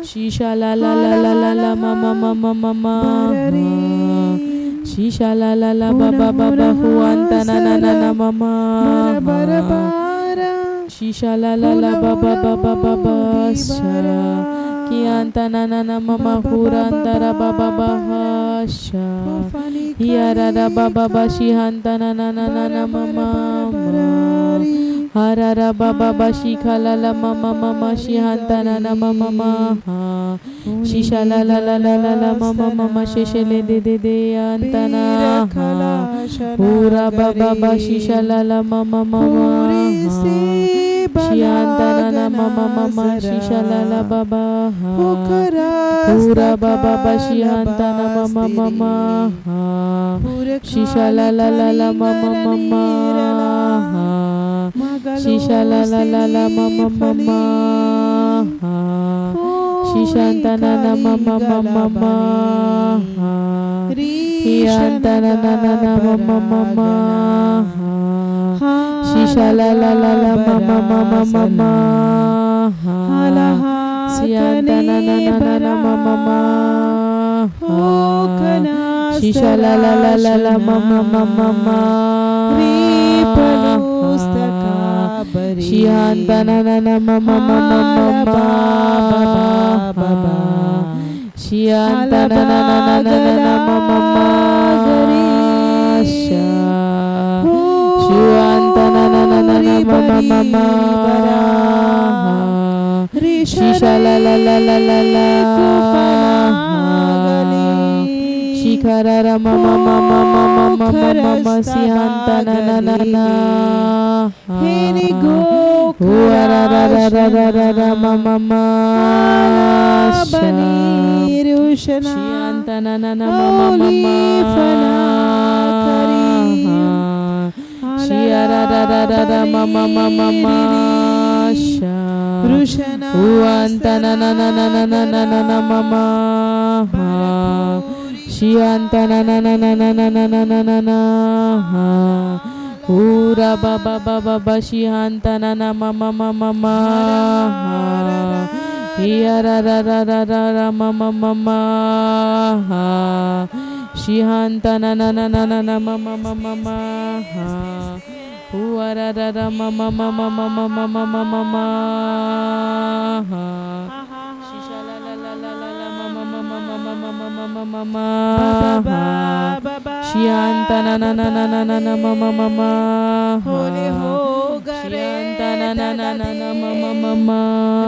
Shisha la la la la la la ma ma ma ma ma ma ha. Shisha la la la ba ba ba ba huwantanana na ma ma ha. Shisha la la la ba ba ba ba ba ba sha. Kiyantanana na ma ma hurantara ba ba ba ha sha. Hiyarara ba ba ba shihantanana na na na ma ma ma. Harara ba ba ba shikala la ma ma ma ma shihantanana ma ma ma ha. Shisha la la la la la la ma ma ma ma sheshe le de de de yantana ha. Hura ba ba ba shisha la la ma ma ma ma ha. Shiyantanana ma ma ma ma shisha la la ba ba ha. Hura ba ba ba shihantana ma ma ma ma ha. Shisha la la la la ma ma ma ma ha. Shisha la la la la ma ma ma ma ha. Shishantanana ma ma ma ma ma ha. Hiyantanana na na ma ma ma ma ha. Shisha la la la la ma ma ma ma ma ma ha. Siyantanana na na na ma ma ma ha. Shisha la la la la la ma ma ma ma ma ha. Shiyantanana na ma ma ma ma ma ma ha. Shiyantanana na na na na ma ma ma sha. Shiyantanana na na na ma ma ma ma ha. Shisha la la la la la la ha. Shikarara ma ma ma ma ma ma ma ma ma siyantanana na na na ha. Huwararararara ma ma ma sha. Shiyantanana ma ma ma ma ha. Shiyarararara ma ma ma ma ma sha. Huwantanana na na na na na ma ma ha. Shiyantanana ha. Hura ba ba ba ba ba shihantanana ma ma ma ma ma ha. Hiyarararara ma ma ma ma ha. Shihantanana na na na ma ma ma ma ma ha. Huwararara ma ma ma ma ma ma ma ma ma ma ma ha. Shisha la la la la la la ma ma ma ma ma ma ma ma ma ma ma ha. Shiyantanana na na na na na ma ma ma ma ha. Shiyantanana na na na ma ma ma ma ha.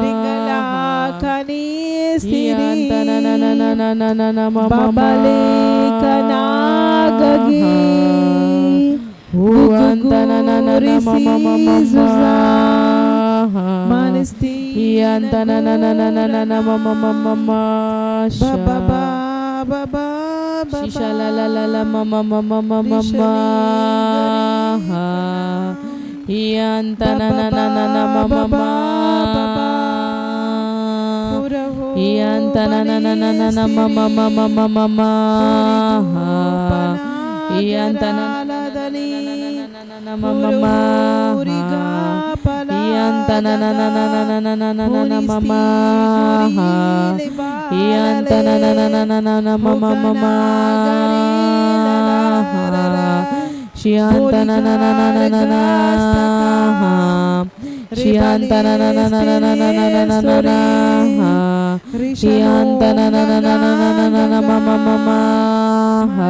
Shiyantanana na na na na na ma ma ma ha. Huwantanana na na ma ma ma ma ha. Hiyantanana na na na na ma ma ma ma ma sha. Shisha la la la la ma ma ma ma ma ma ma ha. Hiyantanana na na na ma ma ma ha. Hiyantanana na na na na ma ma ma ma ma ma ma ha. Hiyantanana na na na na na ma ma ma ha. Hiyantanana na na na na na na na ma ma ha. Hiyantanana na na na na na ma ma ma ma ha. Shiyantanana na na na na na ha. Shiyantanana na na na na na na na na ha. Shiyantanana na na na na na na ma ma ma ma ha.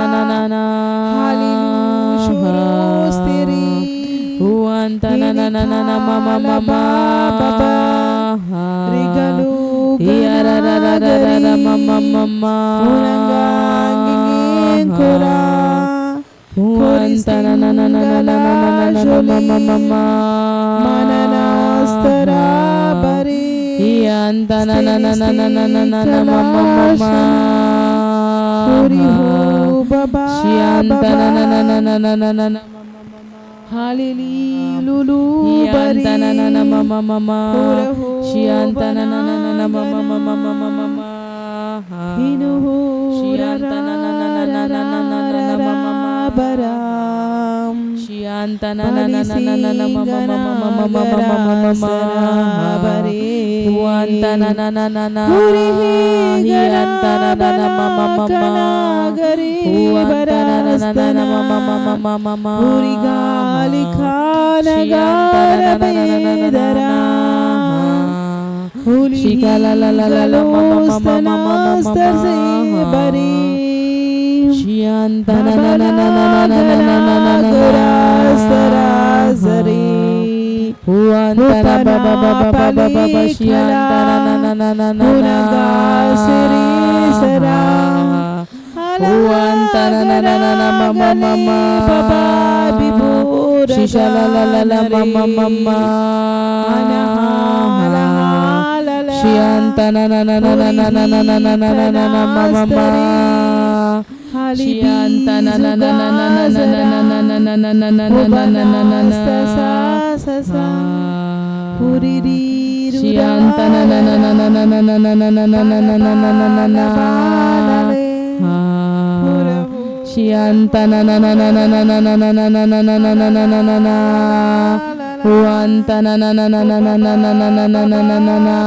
na na na na. Hallelujah, shuru stiri. Uanta na na na na na ma ma ma ma. Baba, baba. Rigalu iya ra ra ra ra ra ra ma ma ma ma. Unanga ngingin kura. Uanta na na na na na na na na na ma ma ma ma. Manana stara bari. Iyanta na na na na na na na na ma ma ma ma. Uri ho baba. Shiyanta na na na na na na na na na ma ma ma ma. Halili lulu bari. Iyanta na na na ma ma ma ma. Ura ho. Shiyanta na na na na na ma ma ma ma ma ma ma ma. Inuhu Shiyanta na na na na na na na na na na ma ma ma. Baram. Shiyanta na na na na na na na ma ma ma ma ma ma ma ma ma ma ma. Uanta na na na na na. Hiyanta na na na ma ma ma ma. Uanta na na na na na ma ma ma ma ma ma ma. Shiyanta na na na na na na na na na. Shika la la la la la ma ma ma ma ma ma ma ma ma. Shiyanta na na na na na na na na na na na na. Uanta na ba ba ba ba ba ba ba ba. Shiyanta na na na na na na na. Uanta na na na na na ma ma ma ma. Shisha la la la la ma ma ma ma. Shianta na na na na na na na na na na na na ma ma ma. Shianta na na na na na na na na na na na na na na na na. Shianta na na na na na na na na na na na na na na na na. Shianta na na na na na na na na na na na na na na na na na. Uanta na na na na na na na na na na na na na na.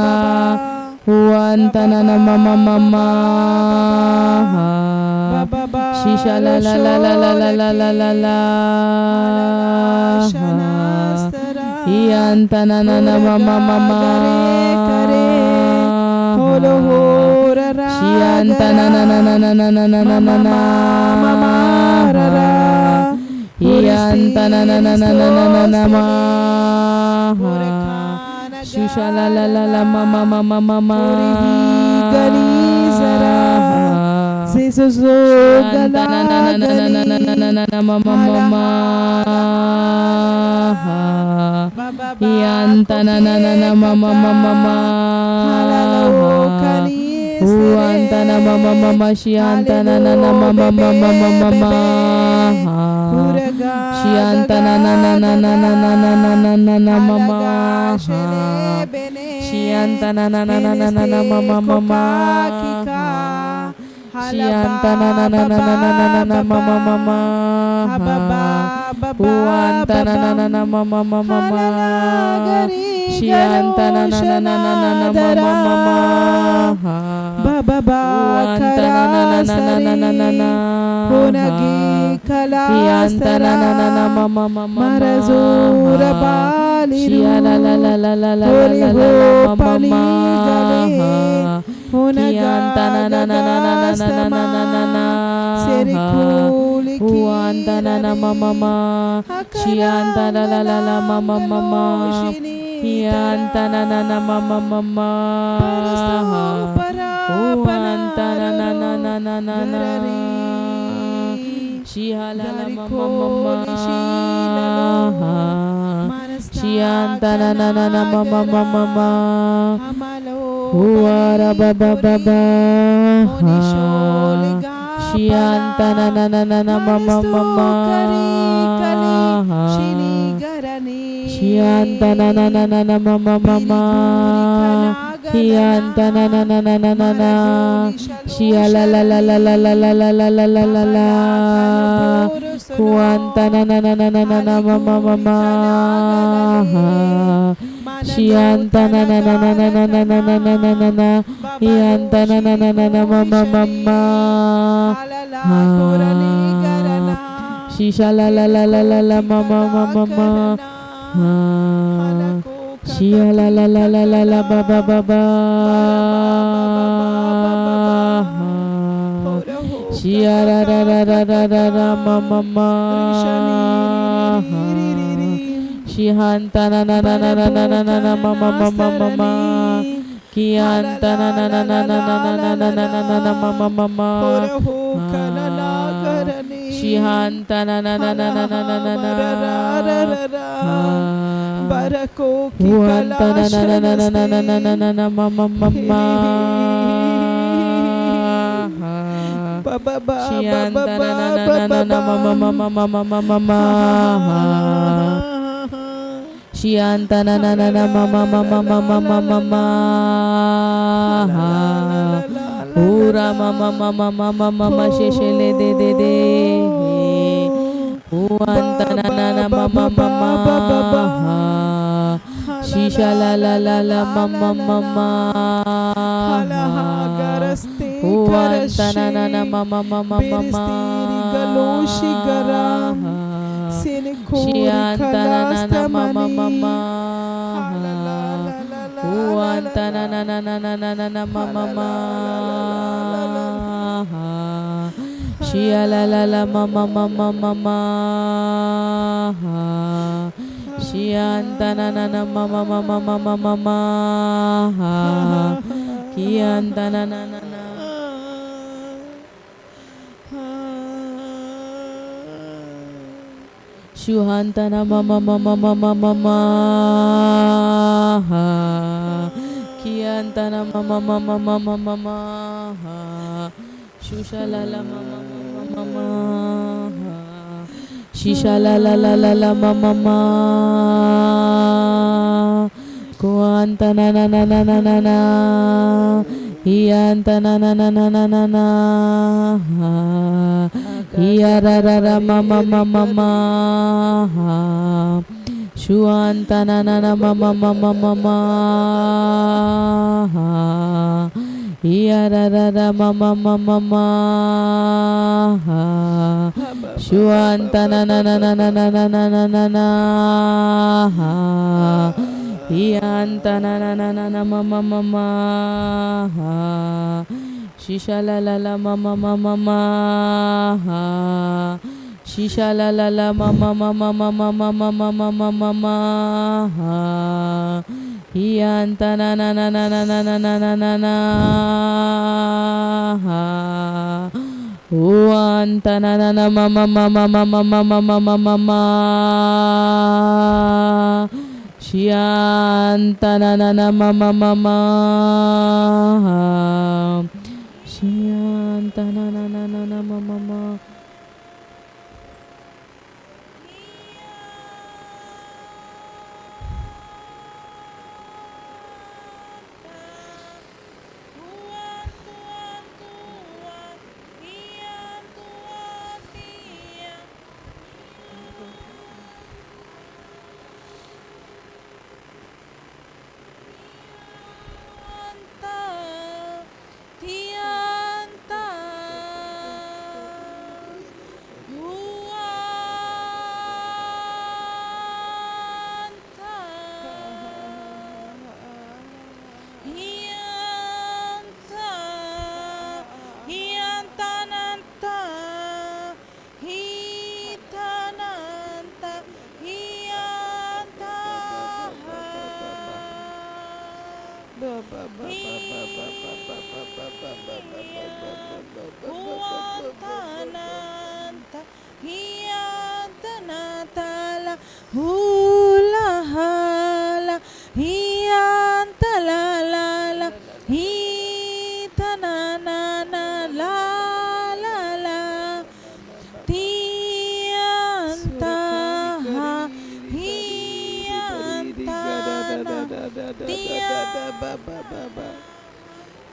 Uanta na na ma ma ma ma. Shisha la la la la la la la la la la. Ianta na na na ma ma ma ma. Shianta na na na na na na na na na na. Ianta na na na na na na na na ma. Shusha la la la la ma ma ma ma ma ma. Shianta na na na na na na na na na na ma ma ma ma. Ianta na na na na ma ma ma ma ma. Uanta na ma ma ma ma. Shianta na na na ma ma ma ma ma ma ma. Shianta na na na na na na na na na na na ma ma. Shianta na na na na na na na ma ma ma ma. Shianta na na na na na na na na ma ma ma ma. Uanta na na na na ma ma ma ma ma. Shianta na na na na na na na ma ma ma ma. Uanta na na na na na na na na. Ianta na na na na ma ma ma ma ma. Shia la la la la la la la la la la ma ma ma. Kianta na na na na na na na na na na na. Uanta na na ma ma ma. Shianta la la la la ma ma ma ma. Kianta na na na ma ma ma ma. Uanta na na na na na na na. Shiha la la ma ma ma ma. Shianta na na na na ma ma ma ma ma. Uara ba ba ba ba. Shianta na na na na na ma ma ma ma. Shianta na na na na na ma ma ma ma. Shianta na na na na na na na. Shia la la la la la la la la la la la la la. Kuanta na na na na na na na ma ma ma ma. Shianta na na na na na na na na na na na na na. Ianta na na na na na ma ma ma ma. Shisha la la la la la la ma ma ma ma ma. Shia la la la la la la ba ba ba ba. Shia ra ra ra ra ra ra ra ma ma ma. Shihanta na na na na na na na na ma ma ma ma ma ma. Kianta na na na na na na na na na na na ma ma ma ma. Shihanta na na na na na na na na na. Huanta na na na na na na na na na ma ma ma ma. Shianta na na na na ma ma ma ma ma ma ma ma ma. Shianta na na na na ma ma ma ma ma ma ma ma ma. Ura ma ma ma ma ma ma ma ma sheshele de de de. Huanta na na na ma ma ma ma. Shisha la la la la ma ma ma ma. Huanta na na na ma ma ma ma ma ma. Shianta na na na ma ma ma ma. Huanta na na na na na na na na ma ma ma. Shia la la la ma ma ma ma ma ma. Shianta na na na ma ma ma ma ma ma ma ma. Kianta na na na na. Shuhantana mama mama mama mama. Kiantana mama mama mama mama. Shushalala mama mama mama. Shishalala la la la mama mama. Kuanta na na na na na na na. Ianta na na na na na na na. Ia ra ra ra ma ma ma ma ma. Shuanta na na na ma ma ma ma ma ma. Ia ra ra ra ma ma ma ma ma. Shuanta na na na na na na na na na na. Ianta na na na na na ma ma ma ma. Shisha la la la ma ma ma ma ma. Shisha la la la ma ma ma ma ma ma ma ma ma ma ma ma. Ianta na na na na na na na na na na na. Uanta na na na ma ma ma ma ma ma ma ma ma ma ma ma. Shianta na na na ma ma ma ma. Shianta na na na na na ma ma ma. Tianta. Uanta. Ianta. Iantananta. Hitananta, hiantaha. Hi-, huantananta, hiantanatala, hulahala, hiantalalala, hitananana, lalala. Tiantaha, hiantana, tian-,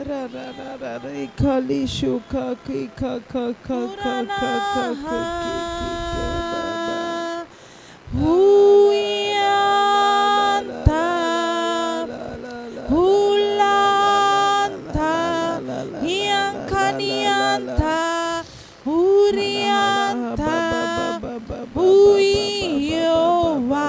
Ra ra ra ra ra ikali shuka ki ka ka ka ka ka ka ka ka ki ki ki ba ba. Huyanta, hulanta, hiankanianta. Hurianta, huiova.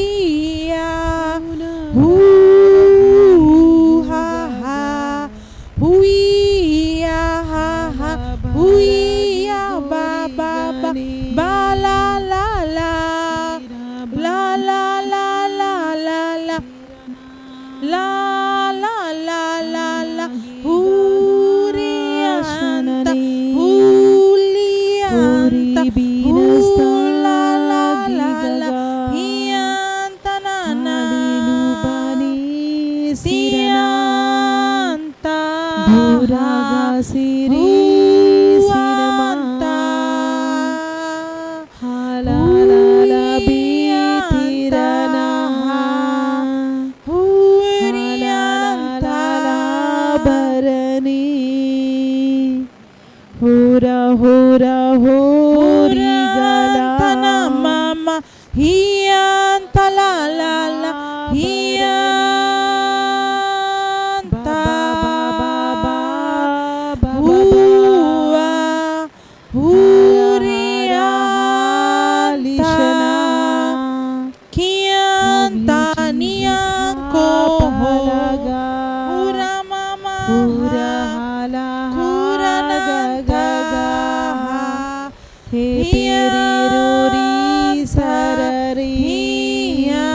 Huya, hu, ha, ha. Huya, ha, ha. Huya, ba, ba, ba. Ba, la, la, la. La, la, la, la, la, la. La, la, la, la, la. Huriyanta, huliyanta, hula, la, la, la. Hiyanta, na, na. Tiyanta. Huwanta. Halala, huriyanta. Huriyanta. Barani. Hura, hura, hurigala. Huranta, na, mama. Hiyanta, la, la, la. Hiyanta. Huwa. Huriyanta. Kiyanta, niyanko. Hura, mama. Kurananta. Hiya, ruri, sarari, hiya,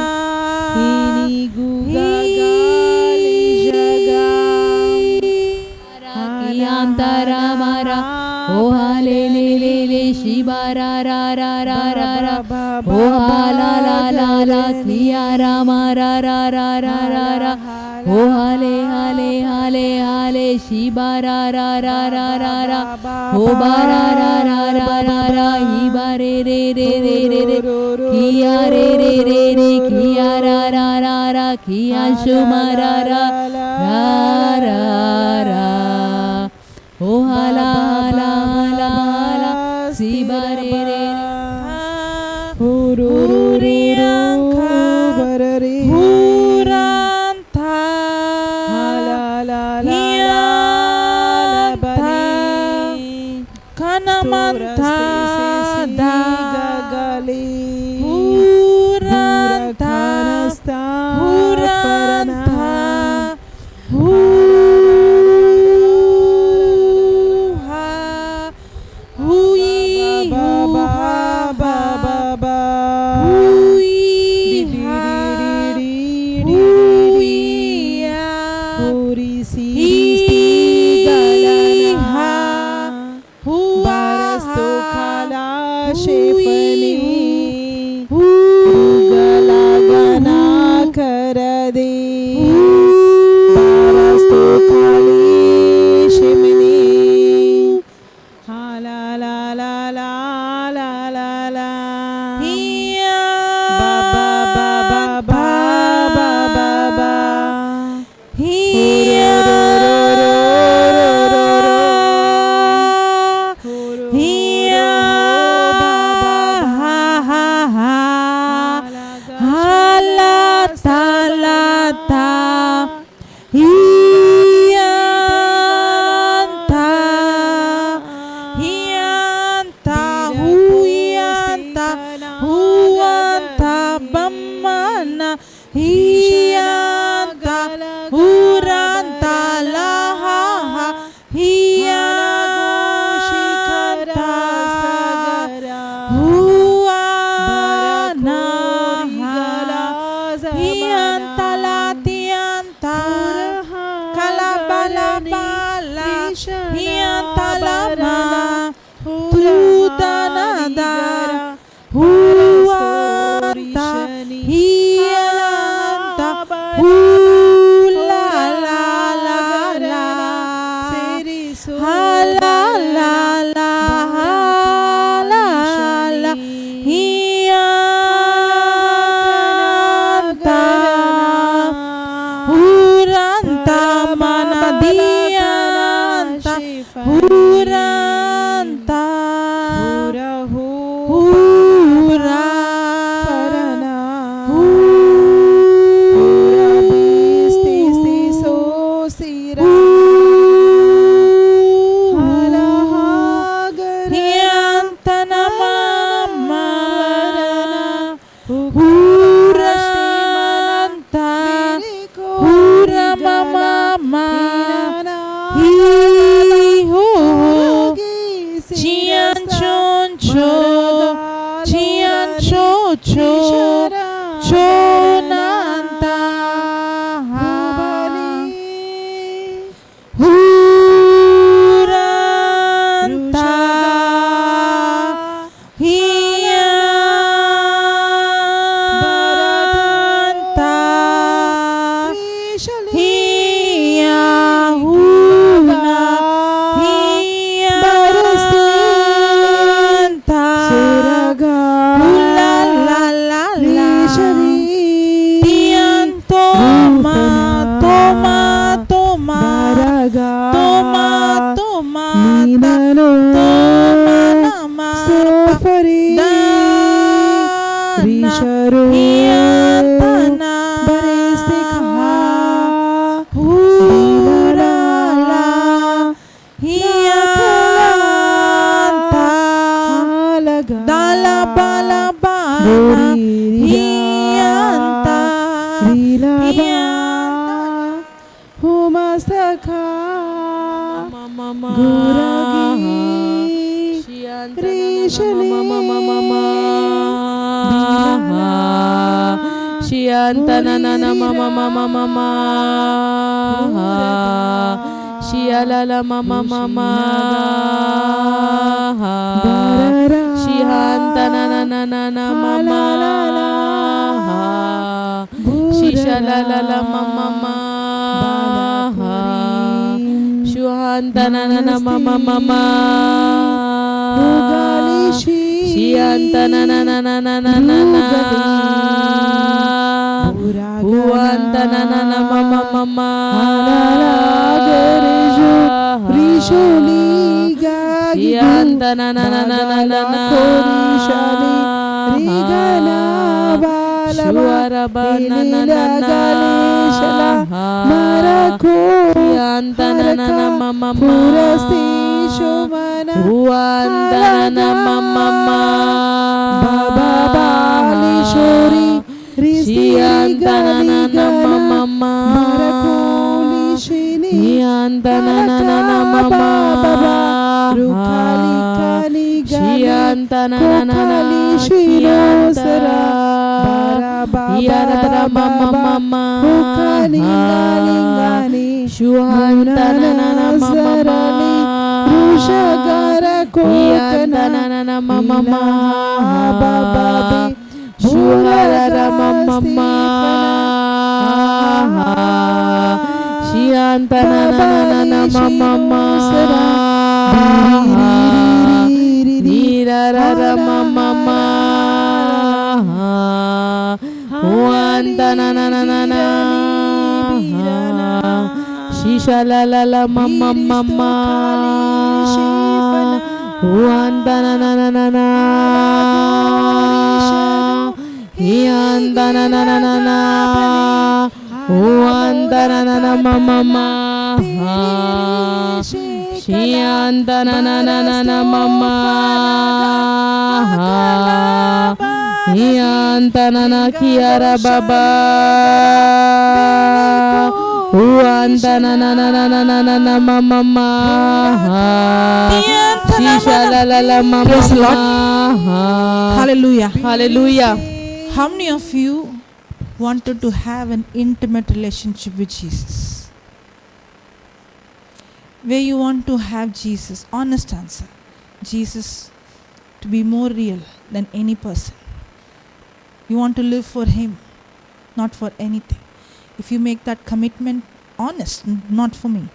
ini guga gali jaga. Kiyantara mara, o ha le le le le, shiba ra ra ra ra ra ra, o ha la la la la, kiyara mara ra ra ra ra ra. O hale, hale, hale, hale, shiba ra ra ra ra ra ra. O ba ra ra ra ra ra ra, hi ba re re re re re re. Kiya re re re re, kiya ra ra ra ra, kiya shuma ra ra ra ra ra. O hala, hala, hala, hala, si ba re re re. Huru, huru, huru, huru, barari. Huranta. Hala, hala, hala, hala, hiyanta. Bani. Kanamanta. Stora, si, si, si, da. Gagali. Huranta. Huranta. Huranta. Hu, ha, hui, hu, ha, ba, ba, ba. Hui, ha, hui, ya. Hi, ha. Huwa, barasto, ha, kala, hui, shefani, hu, hu, gala, gana, hu, karade, hu, barasto, kali, shimini. Ha, la, la, la, la, la, la, la. Hiya. Ba, ba, ba, ba, ba, ba, ba, ba. Hiya, hiya, ha, ha, ha. Hala, ta, la, ta. Hiyanta, hiyanta, huyanta, huwanta, bamana. Hiyanta, huranta, lahaha, hiyanta, huwana, hiyanta, latiyanta, kalabalabala, hiyanta, lama. Tudanada, huwanta, hiyanta, hulalalala, halalala, halala, hiyanta, huranta, manadiyanta. Huranta. Hura, hu, hura. Sarana. Hu, hura, bisti, sti, so, sira. Hu, Cho, chonanta. Huranta. Hiyanta. Hiya huna. Hiya barasanta. Suraga. Hula la la la. Lishari. Tiyan toma, toma, toma. Baraga. Toma, toma. Ninano. Toma nama. Sofari. Dana. Risharu. Hiyantana. Baristikha. Hurala. Hiyanta. Halaga. Dala bala bana. Gori rija. Hiyanta. Rilaba. Hiyanta. Humasaka. Mama. Guragi. Shiyanta. Rishali. Mama, mama, mama. Shiyanta na na na mama, mama, mama. Shiyalala mama, mama. Shihanta na na na na na mama. Shishalalala mama, mama. Shuhanta na na na mama, mama. Shihanta na na na na na na na. Huanta na na na mama, mama. Shihanta na na na na na na. Shuaraba na na na na. Yanta na na na mama, mama. Ruanta na na mama, mama. Shiyanta na na na mama, mama. Yanta na na na na mama. Shiyanta na na na na na. Kiyanta. Yarara mama, mama. Shuhanta na na na mama, mama. Yanta na na na mama, mama. Shuhara mama, mama. Shiyanta na na na na na mama, mama. Nirara mama, mama. Wanta na na na na na. Shisha la la la mama, mama. Wanta na na na na na. Yanta na na na na na. Wanta na na na mama, mama. Shiyanta na na na na na mama. Yanta na na kiyara baba. Wanta na na na na na na na mama, mama. Shisha la la la mama. Praise the Lord. Hallelujah. Hallelujah. How many of you wanted to have an intimate relationship with Jesus? Where you want to have Jesus, honest answer, Jesus to be more real than any person. You want to live for Him, not for anything. If you make that commitment, honest, n-, not for me,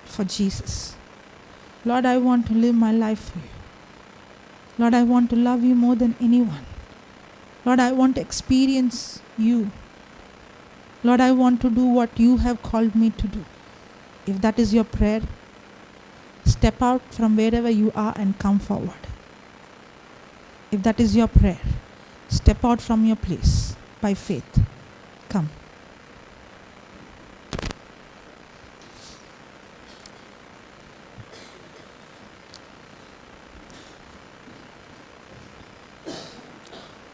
for Jesus. Lord, I want to live my life for you. Lord, I want to love you more than anyone. Lord, I want to experience you. Lord, I want to do what you have called me to do. If that is your prayer, step out from wherever you are and come forward. If that is your prayer, step out from your place by faith. Come.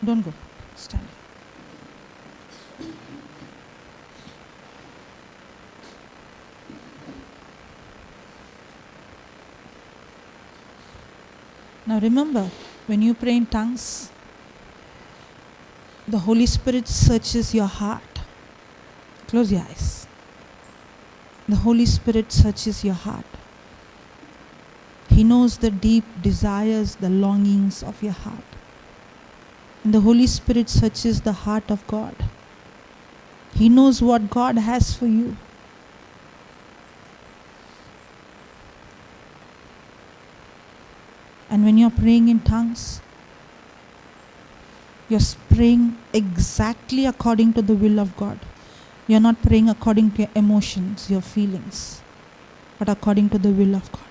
Don't go. Stand. Now remember, when you pray in tongues, The Holy Spirit searches your heart. Close your eyes. The Holy Spirit searches your heart. He knows the deep desires, the longings of your heart. And the Holy Spirit searches the heart of God. He knows what God has for you. And when you're praying in tongues, you're s- praying exactly according to the will of God. You're not praying according to your emotions, your feelings, but according to the will of God.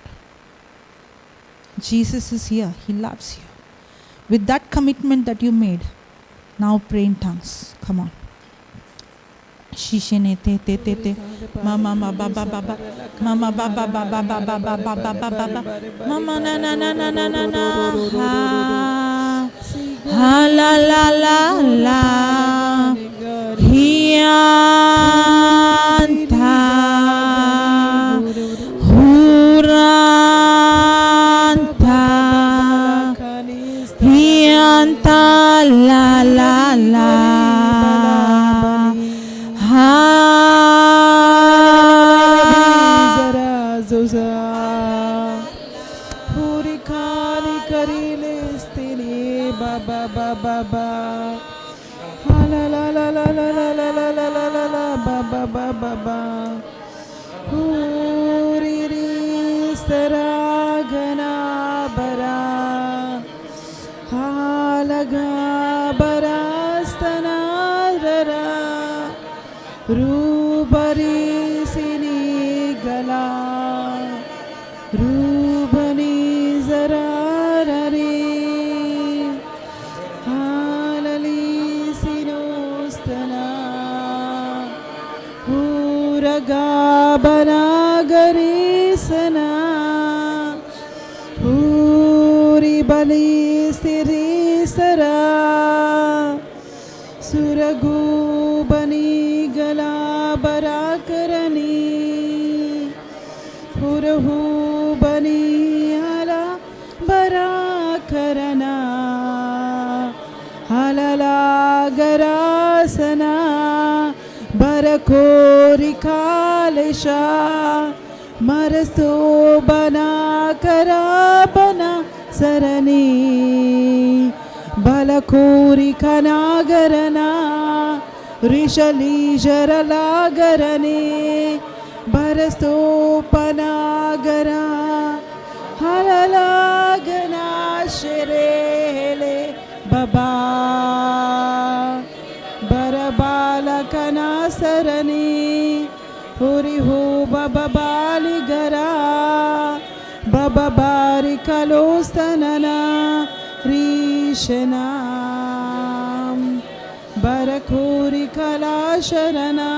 Jesus is here. He loves you. With that commitment that you made, now pray in tongues. Come on. Shishene te te te te. Mama ma ba ba ba ba. Mama ba ba ba ba ba ba ba ba ba ba ba ba. Mama na na na na na na na. Ha. Ha la la la la. Hianta. Huranta. Hianta la la la. Ha. Hurikani karilistini ba ba ba ba ba. Ha la la la la ba ba ba ba ba. Huriri saragana bara. Halaga bara stana rara. Rubari sini gala. Rubani zararari. Halali sinostana. Huragabana garisana. Huri bali siri sara. Suragu bani gala barakarani. Hurahu bani ala barakarana. Halala garasana. Barakori kalesha. Marastu bana karabana sarani. Balakuri kanagarana. Rishali jarala garani. Barastu panagara. Halala gana shirele baba. Barabala kana sarani. Hurihu baba bali gara, baba bari kalostanana rishana, barakuri kala sharana,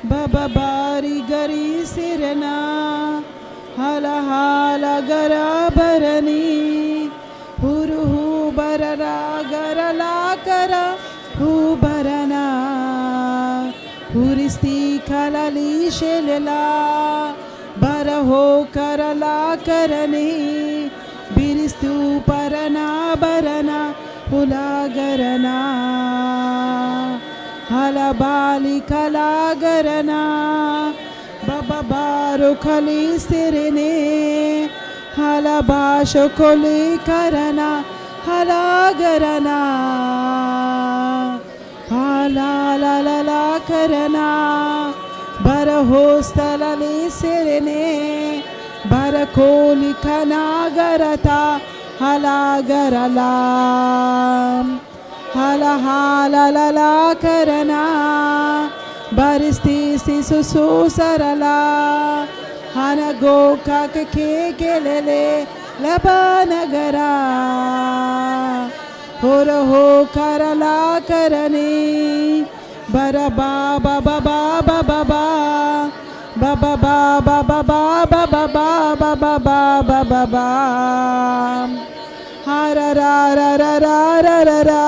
baba bari gari sirana, hala hala gara barani. Huruhu barara garala kara hu barana. Huristi kalali shelela. Baraho karala karani. Biristu parana barana. Hula garana. Halabali kala garana. Baba baro kali sirine, hala basho koli karana, hala garana. Hala la la la karana, bara hostala li sirine, bara koli kana garata, hala garala. Hala hala la la karana, baristi si su su sarala, hana go ka ke ke ke le le la ba na gara. Horo ho karala karani, bara ba ba ba ba ba ba ba. Ba ba ba ba ba ba ba ba ba ba ba ba ba ba ba ba. Ha ra ra ra ra ra ra ra ra.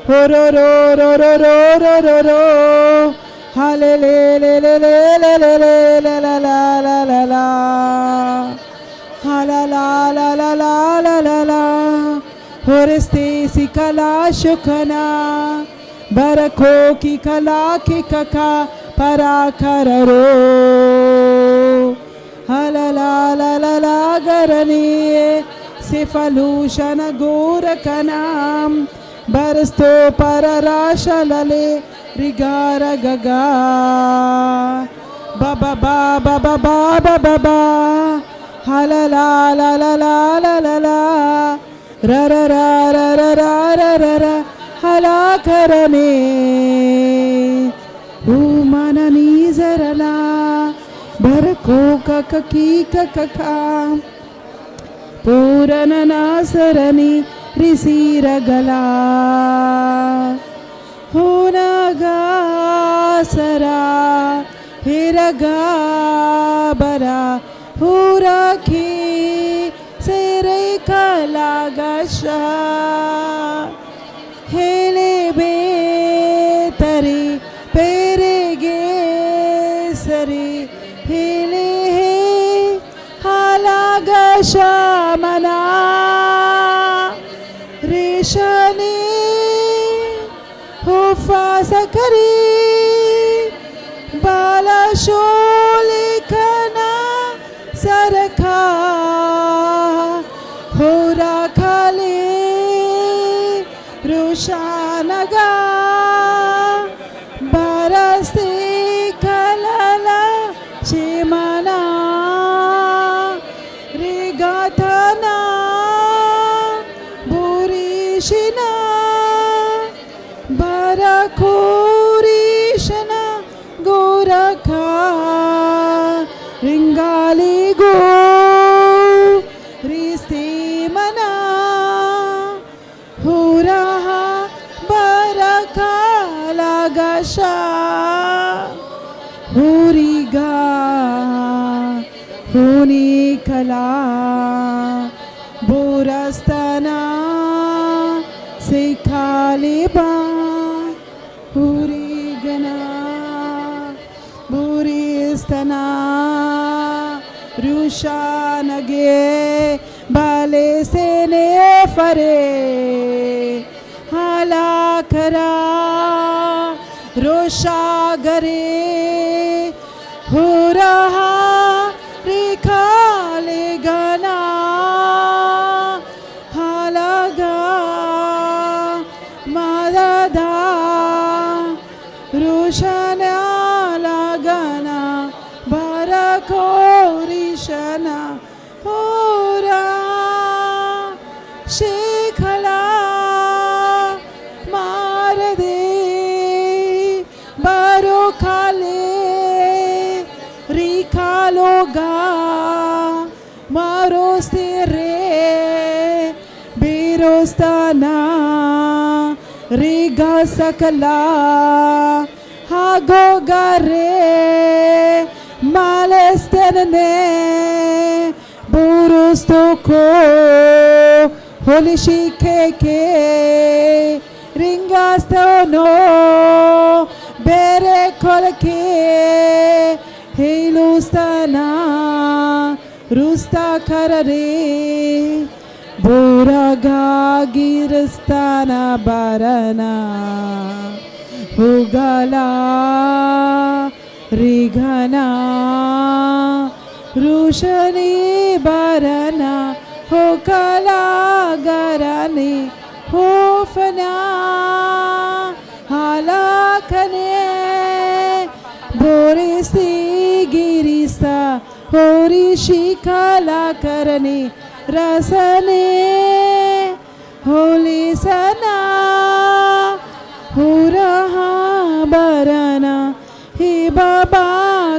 Ho ro ro ro ro ro ro ro ro. Ha le le le le le le le le la la la la la la. Ha la la la la la la la la. Ho re ste si Kala shukana, barako ki kala ki kaka para kararo. Halala la la la garani, sifalushana gorakanam, barasto para rasha lale rigara gaga. Ba ba ba ba ba ba ba ba ba. Halala la la la la la la. Ra ra ra ra ra ra ra ra ra. Halakarane. Umana nizarala. Barako kaka ki kaka ka. Purana nasarani risira gala. Hunaga sara hiraga bara huraki sere kalagasha. Hele betari perege sari hele he halagasha mana. Rishani hufa sakari bala sholi kana saraka hura kali rushanaga barasti kalala chimana rigatana burishina barakurishana goraka ringaligo ristimana huraha baraka lagasha huriga hunikala burastana sikaliba hurigana buristana rushanage balesene fare halakara rushagare huraha rikaligana halaga madada rushana lagana barakorishana hura shikala marade barokale rikaloga marostere birostana rigasakala hagogare malestene burustoko holishikeke ringastono berekolke hilustana rusta karare buraga giristana barana hugala rigana rushani barana hukala garani hufana halakane burisi girista horishi kalakarani rasane holisana huraha barana hibaba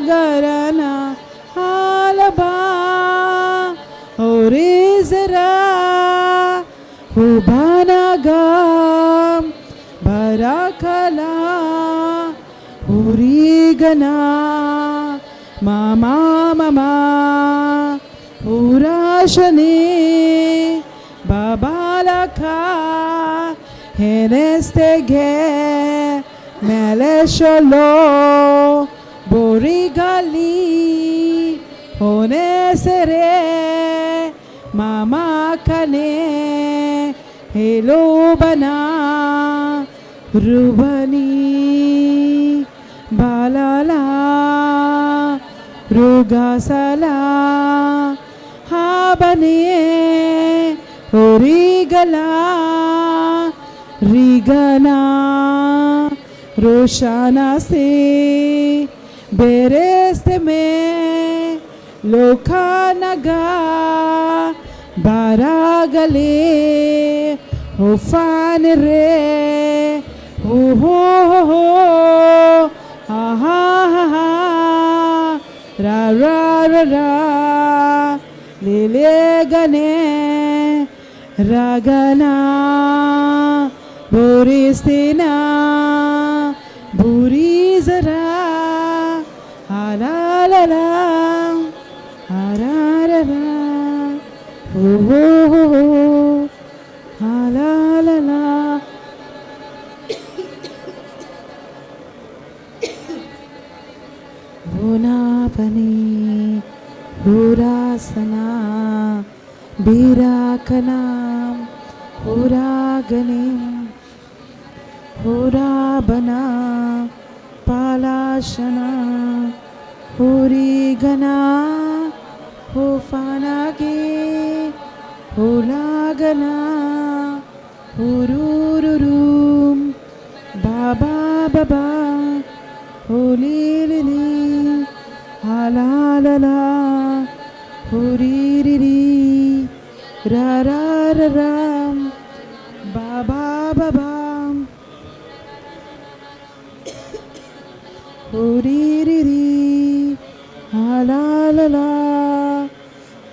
garana halaba horizara hubanagam barakala hurigana mama mama hurashani babalaka henestege melesholo borigali honesere mama kane Hello bana, rubani, balala, rugasala, habane, origala, rigana, roshana se, bereste me, lokanaga, baragale, hofanere, ho ho ho ho, ha ha ha ha, ra ra ra ra, lele gane, ragana, boristina, burizara, alalala, ararara, ho ho ho ho, alalala. Vunapani, hurasana, birakanam, huraganim, hurabana, palashana, hurigana, hufanagi, hulagana, hurururum, baba baba, hulilili, halalala, huririri, rarararam, baba baba, huririri, halalala,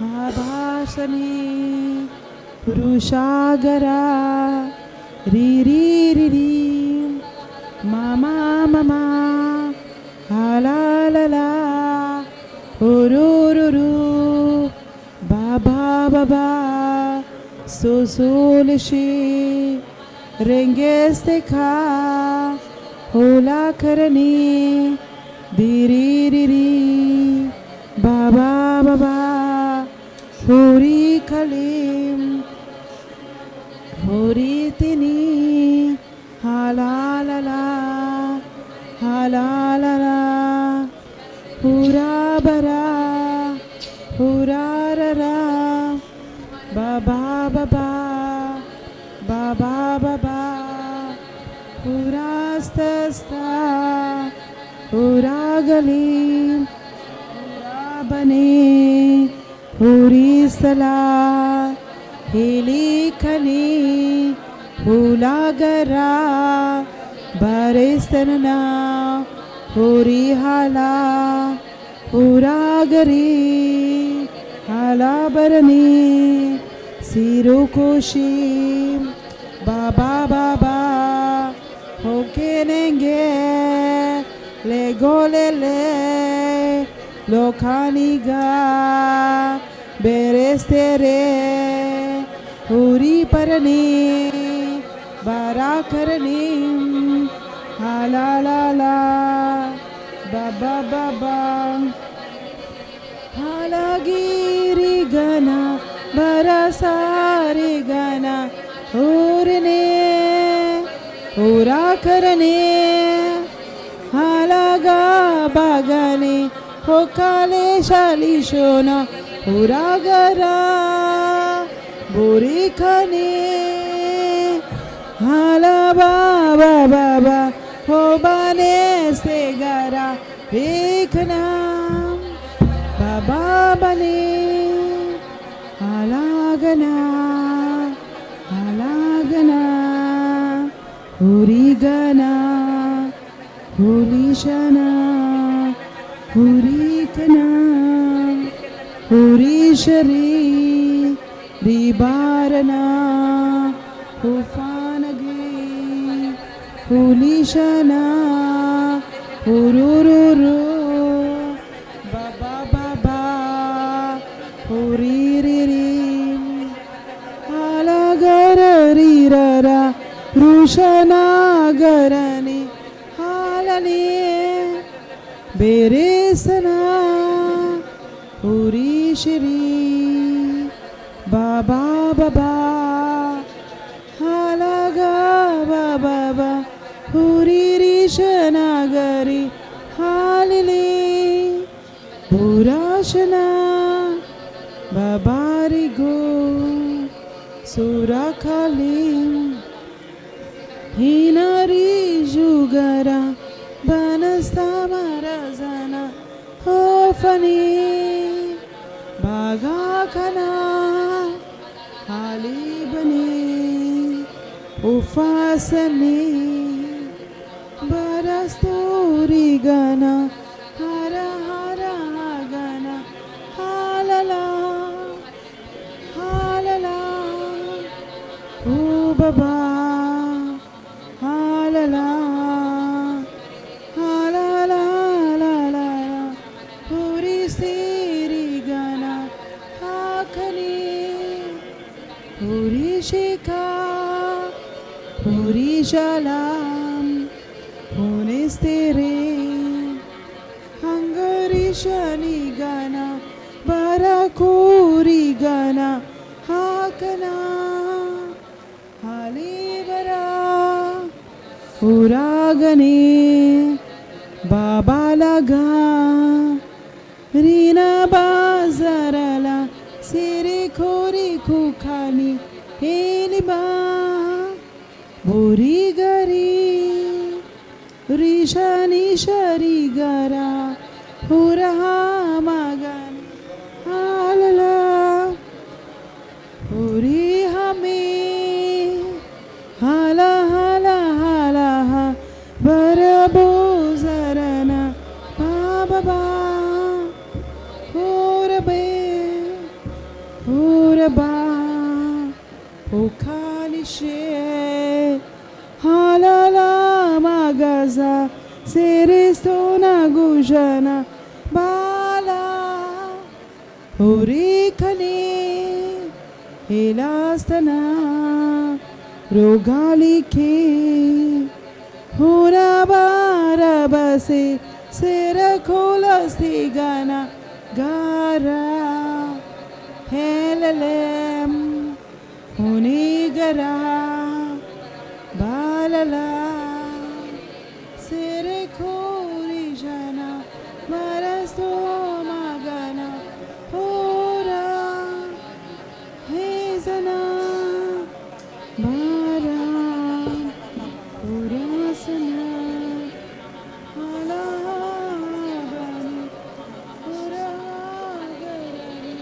habasani, rushagara, riririri, mama mama, halalala, hurururu, baba baba, sosoleshe, rengesteka, hulakarani, diririri, baba baba, hurikalim, huritini, halalala, halalala, hurabara, hurarara, baba baba, baba baba, hurastasta, huragalim, hurabane, hurisala, hilikani, hulagara, baristanana, hurihala, huragari, halabarani, sirukushi, baba baba, hokenenge, legolele, lokaniga, berestere, huriparani, barakarani, halalala, baba baba, halagirigana, barasarigana, hurine, hurakarane, halaga bagane, hokale shalishona, huragara, burikane, halaba baba baba, hobane segara, Viknam Baba Bane, Alagana, Alagana, Hurigana, Hulishana, Hurikana, Hurishari, Ribarana, Hufanagi, Hulishana, Hurururu, Baba Baba, Huririri, Halagara Rirara, Rushana Garani, Halali, Beresana, Hurishiri, Baba Baba, Ashana babarigo sura kalim hinari jugara banasta marazana hofani bagakana halibani ufasani barastori gana hara hara gana halala halala o baba halala halala halala hori siri gana hakani hori shika hori shalam honi stere hangari shani gana bara kori gana hakana halibara uragani babalaga rina bazarala siri kori kukani heliba burigari rishani sharigara hurahamagan halala hurihami hala hala hala ha barabuzarana baba ba hurabe huraba Ukalishe halala magaza siristuna gujana bala urikali ilastana rogaliki hura barabasi sira kolastigana gara helelem Unigara balala sere kori jana marasto magana hora hezana bara urasana halabani hora garani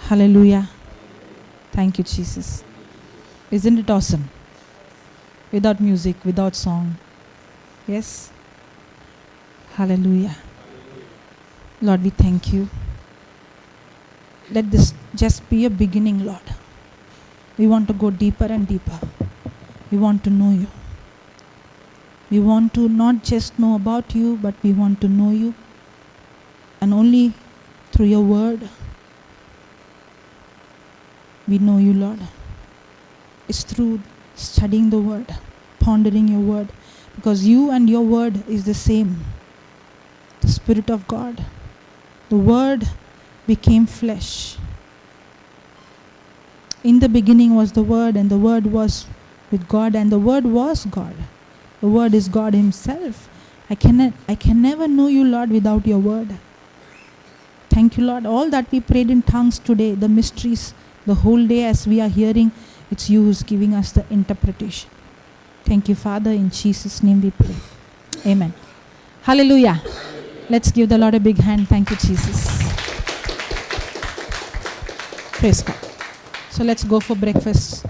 Hallelujah. Thank you, Jesus. Isn't it awesome? Without music, without song. Yes? Hallelujah. Lord, we thank you. Let this just be a beginning, Lord. We want to go deeper and deeper. We want to know you. We want to not just know about you, but we want to know you. And only through your word we know you, Lord. It's through studying the word, pondering your word, because you and your word is the same. The Spirit of God, the Word became flesh. In the beginning was the Word, and the Word was with God, and the Word was God. The Word is God Himself. I cannot, I can never know you, Lord, without your word. Thank you, Lord. All that we prayed in tongues today, the mysteries, the whole day as we are hearing, it's you who's giving us the interpretation. Thank you, Father. In Jesus' name we pray. Amen. Hallelujah. Let's give the Lord a big hand. Thank you, Jesus. Praise God. So let's go for breakfast.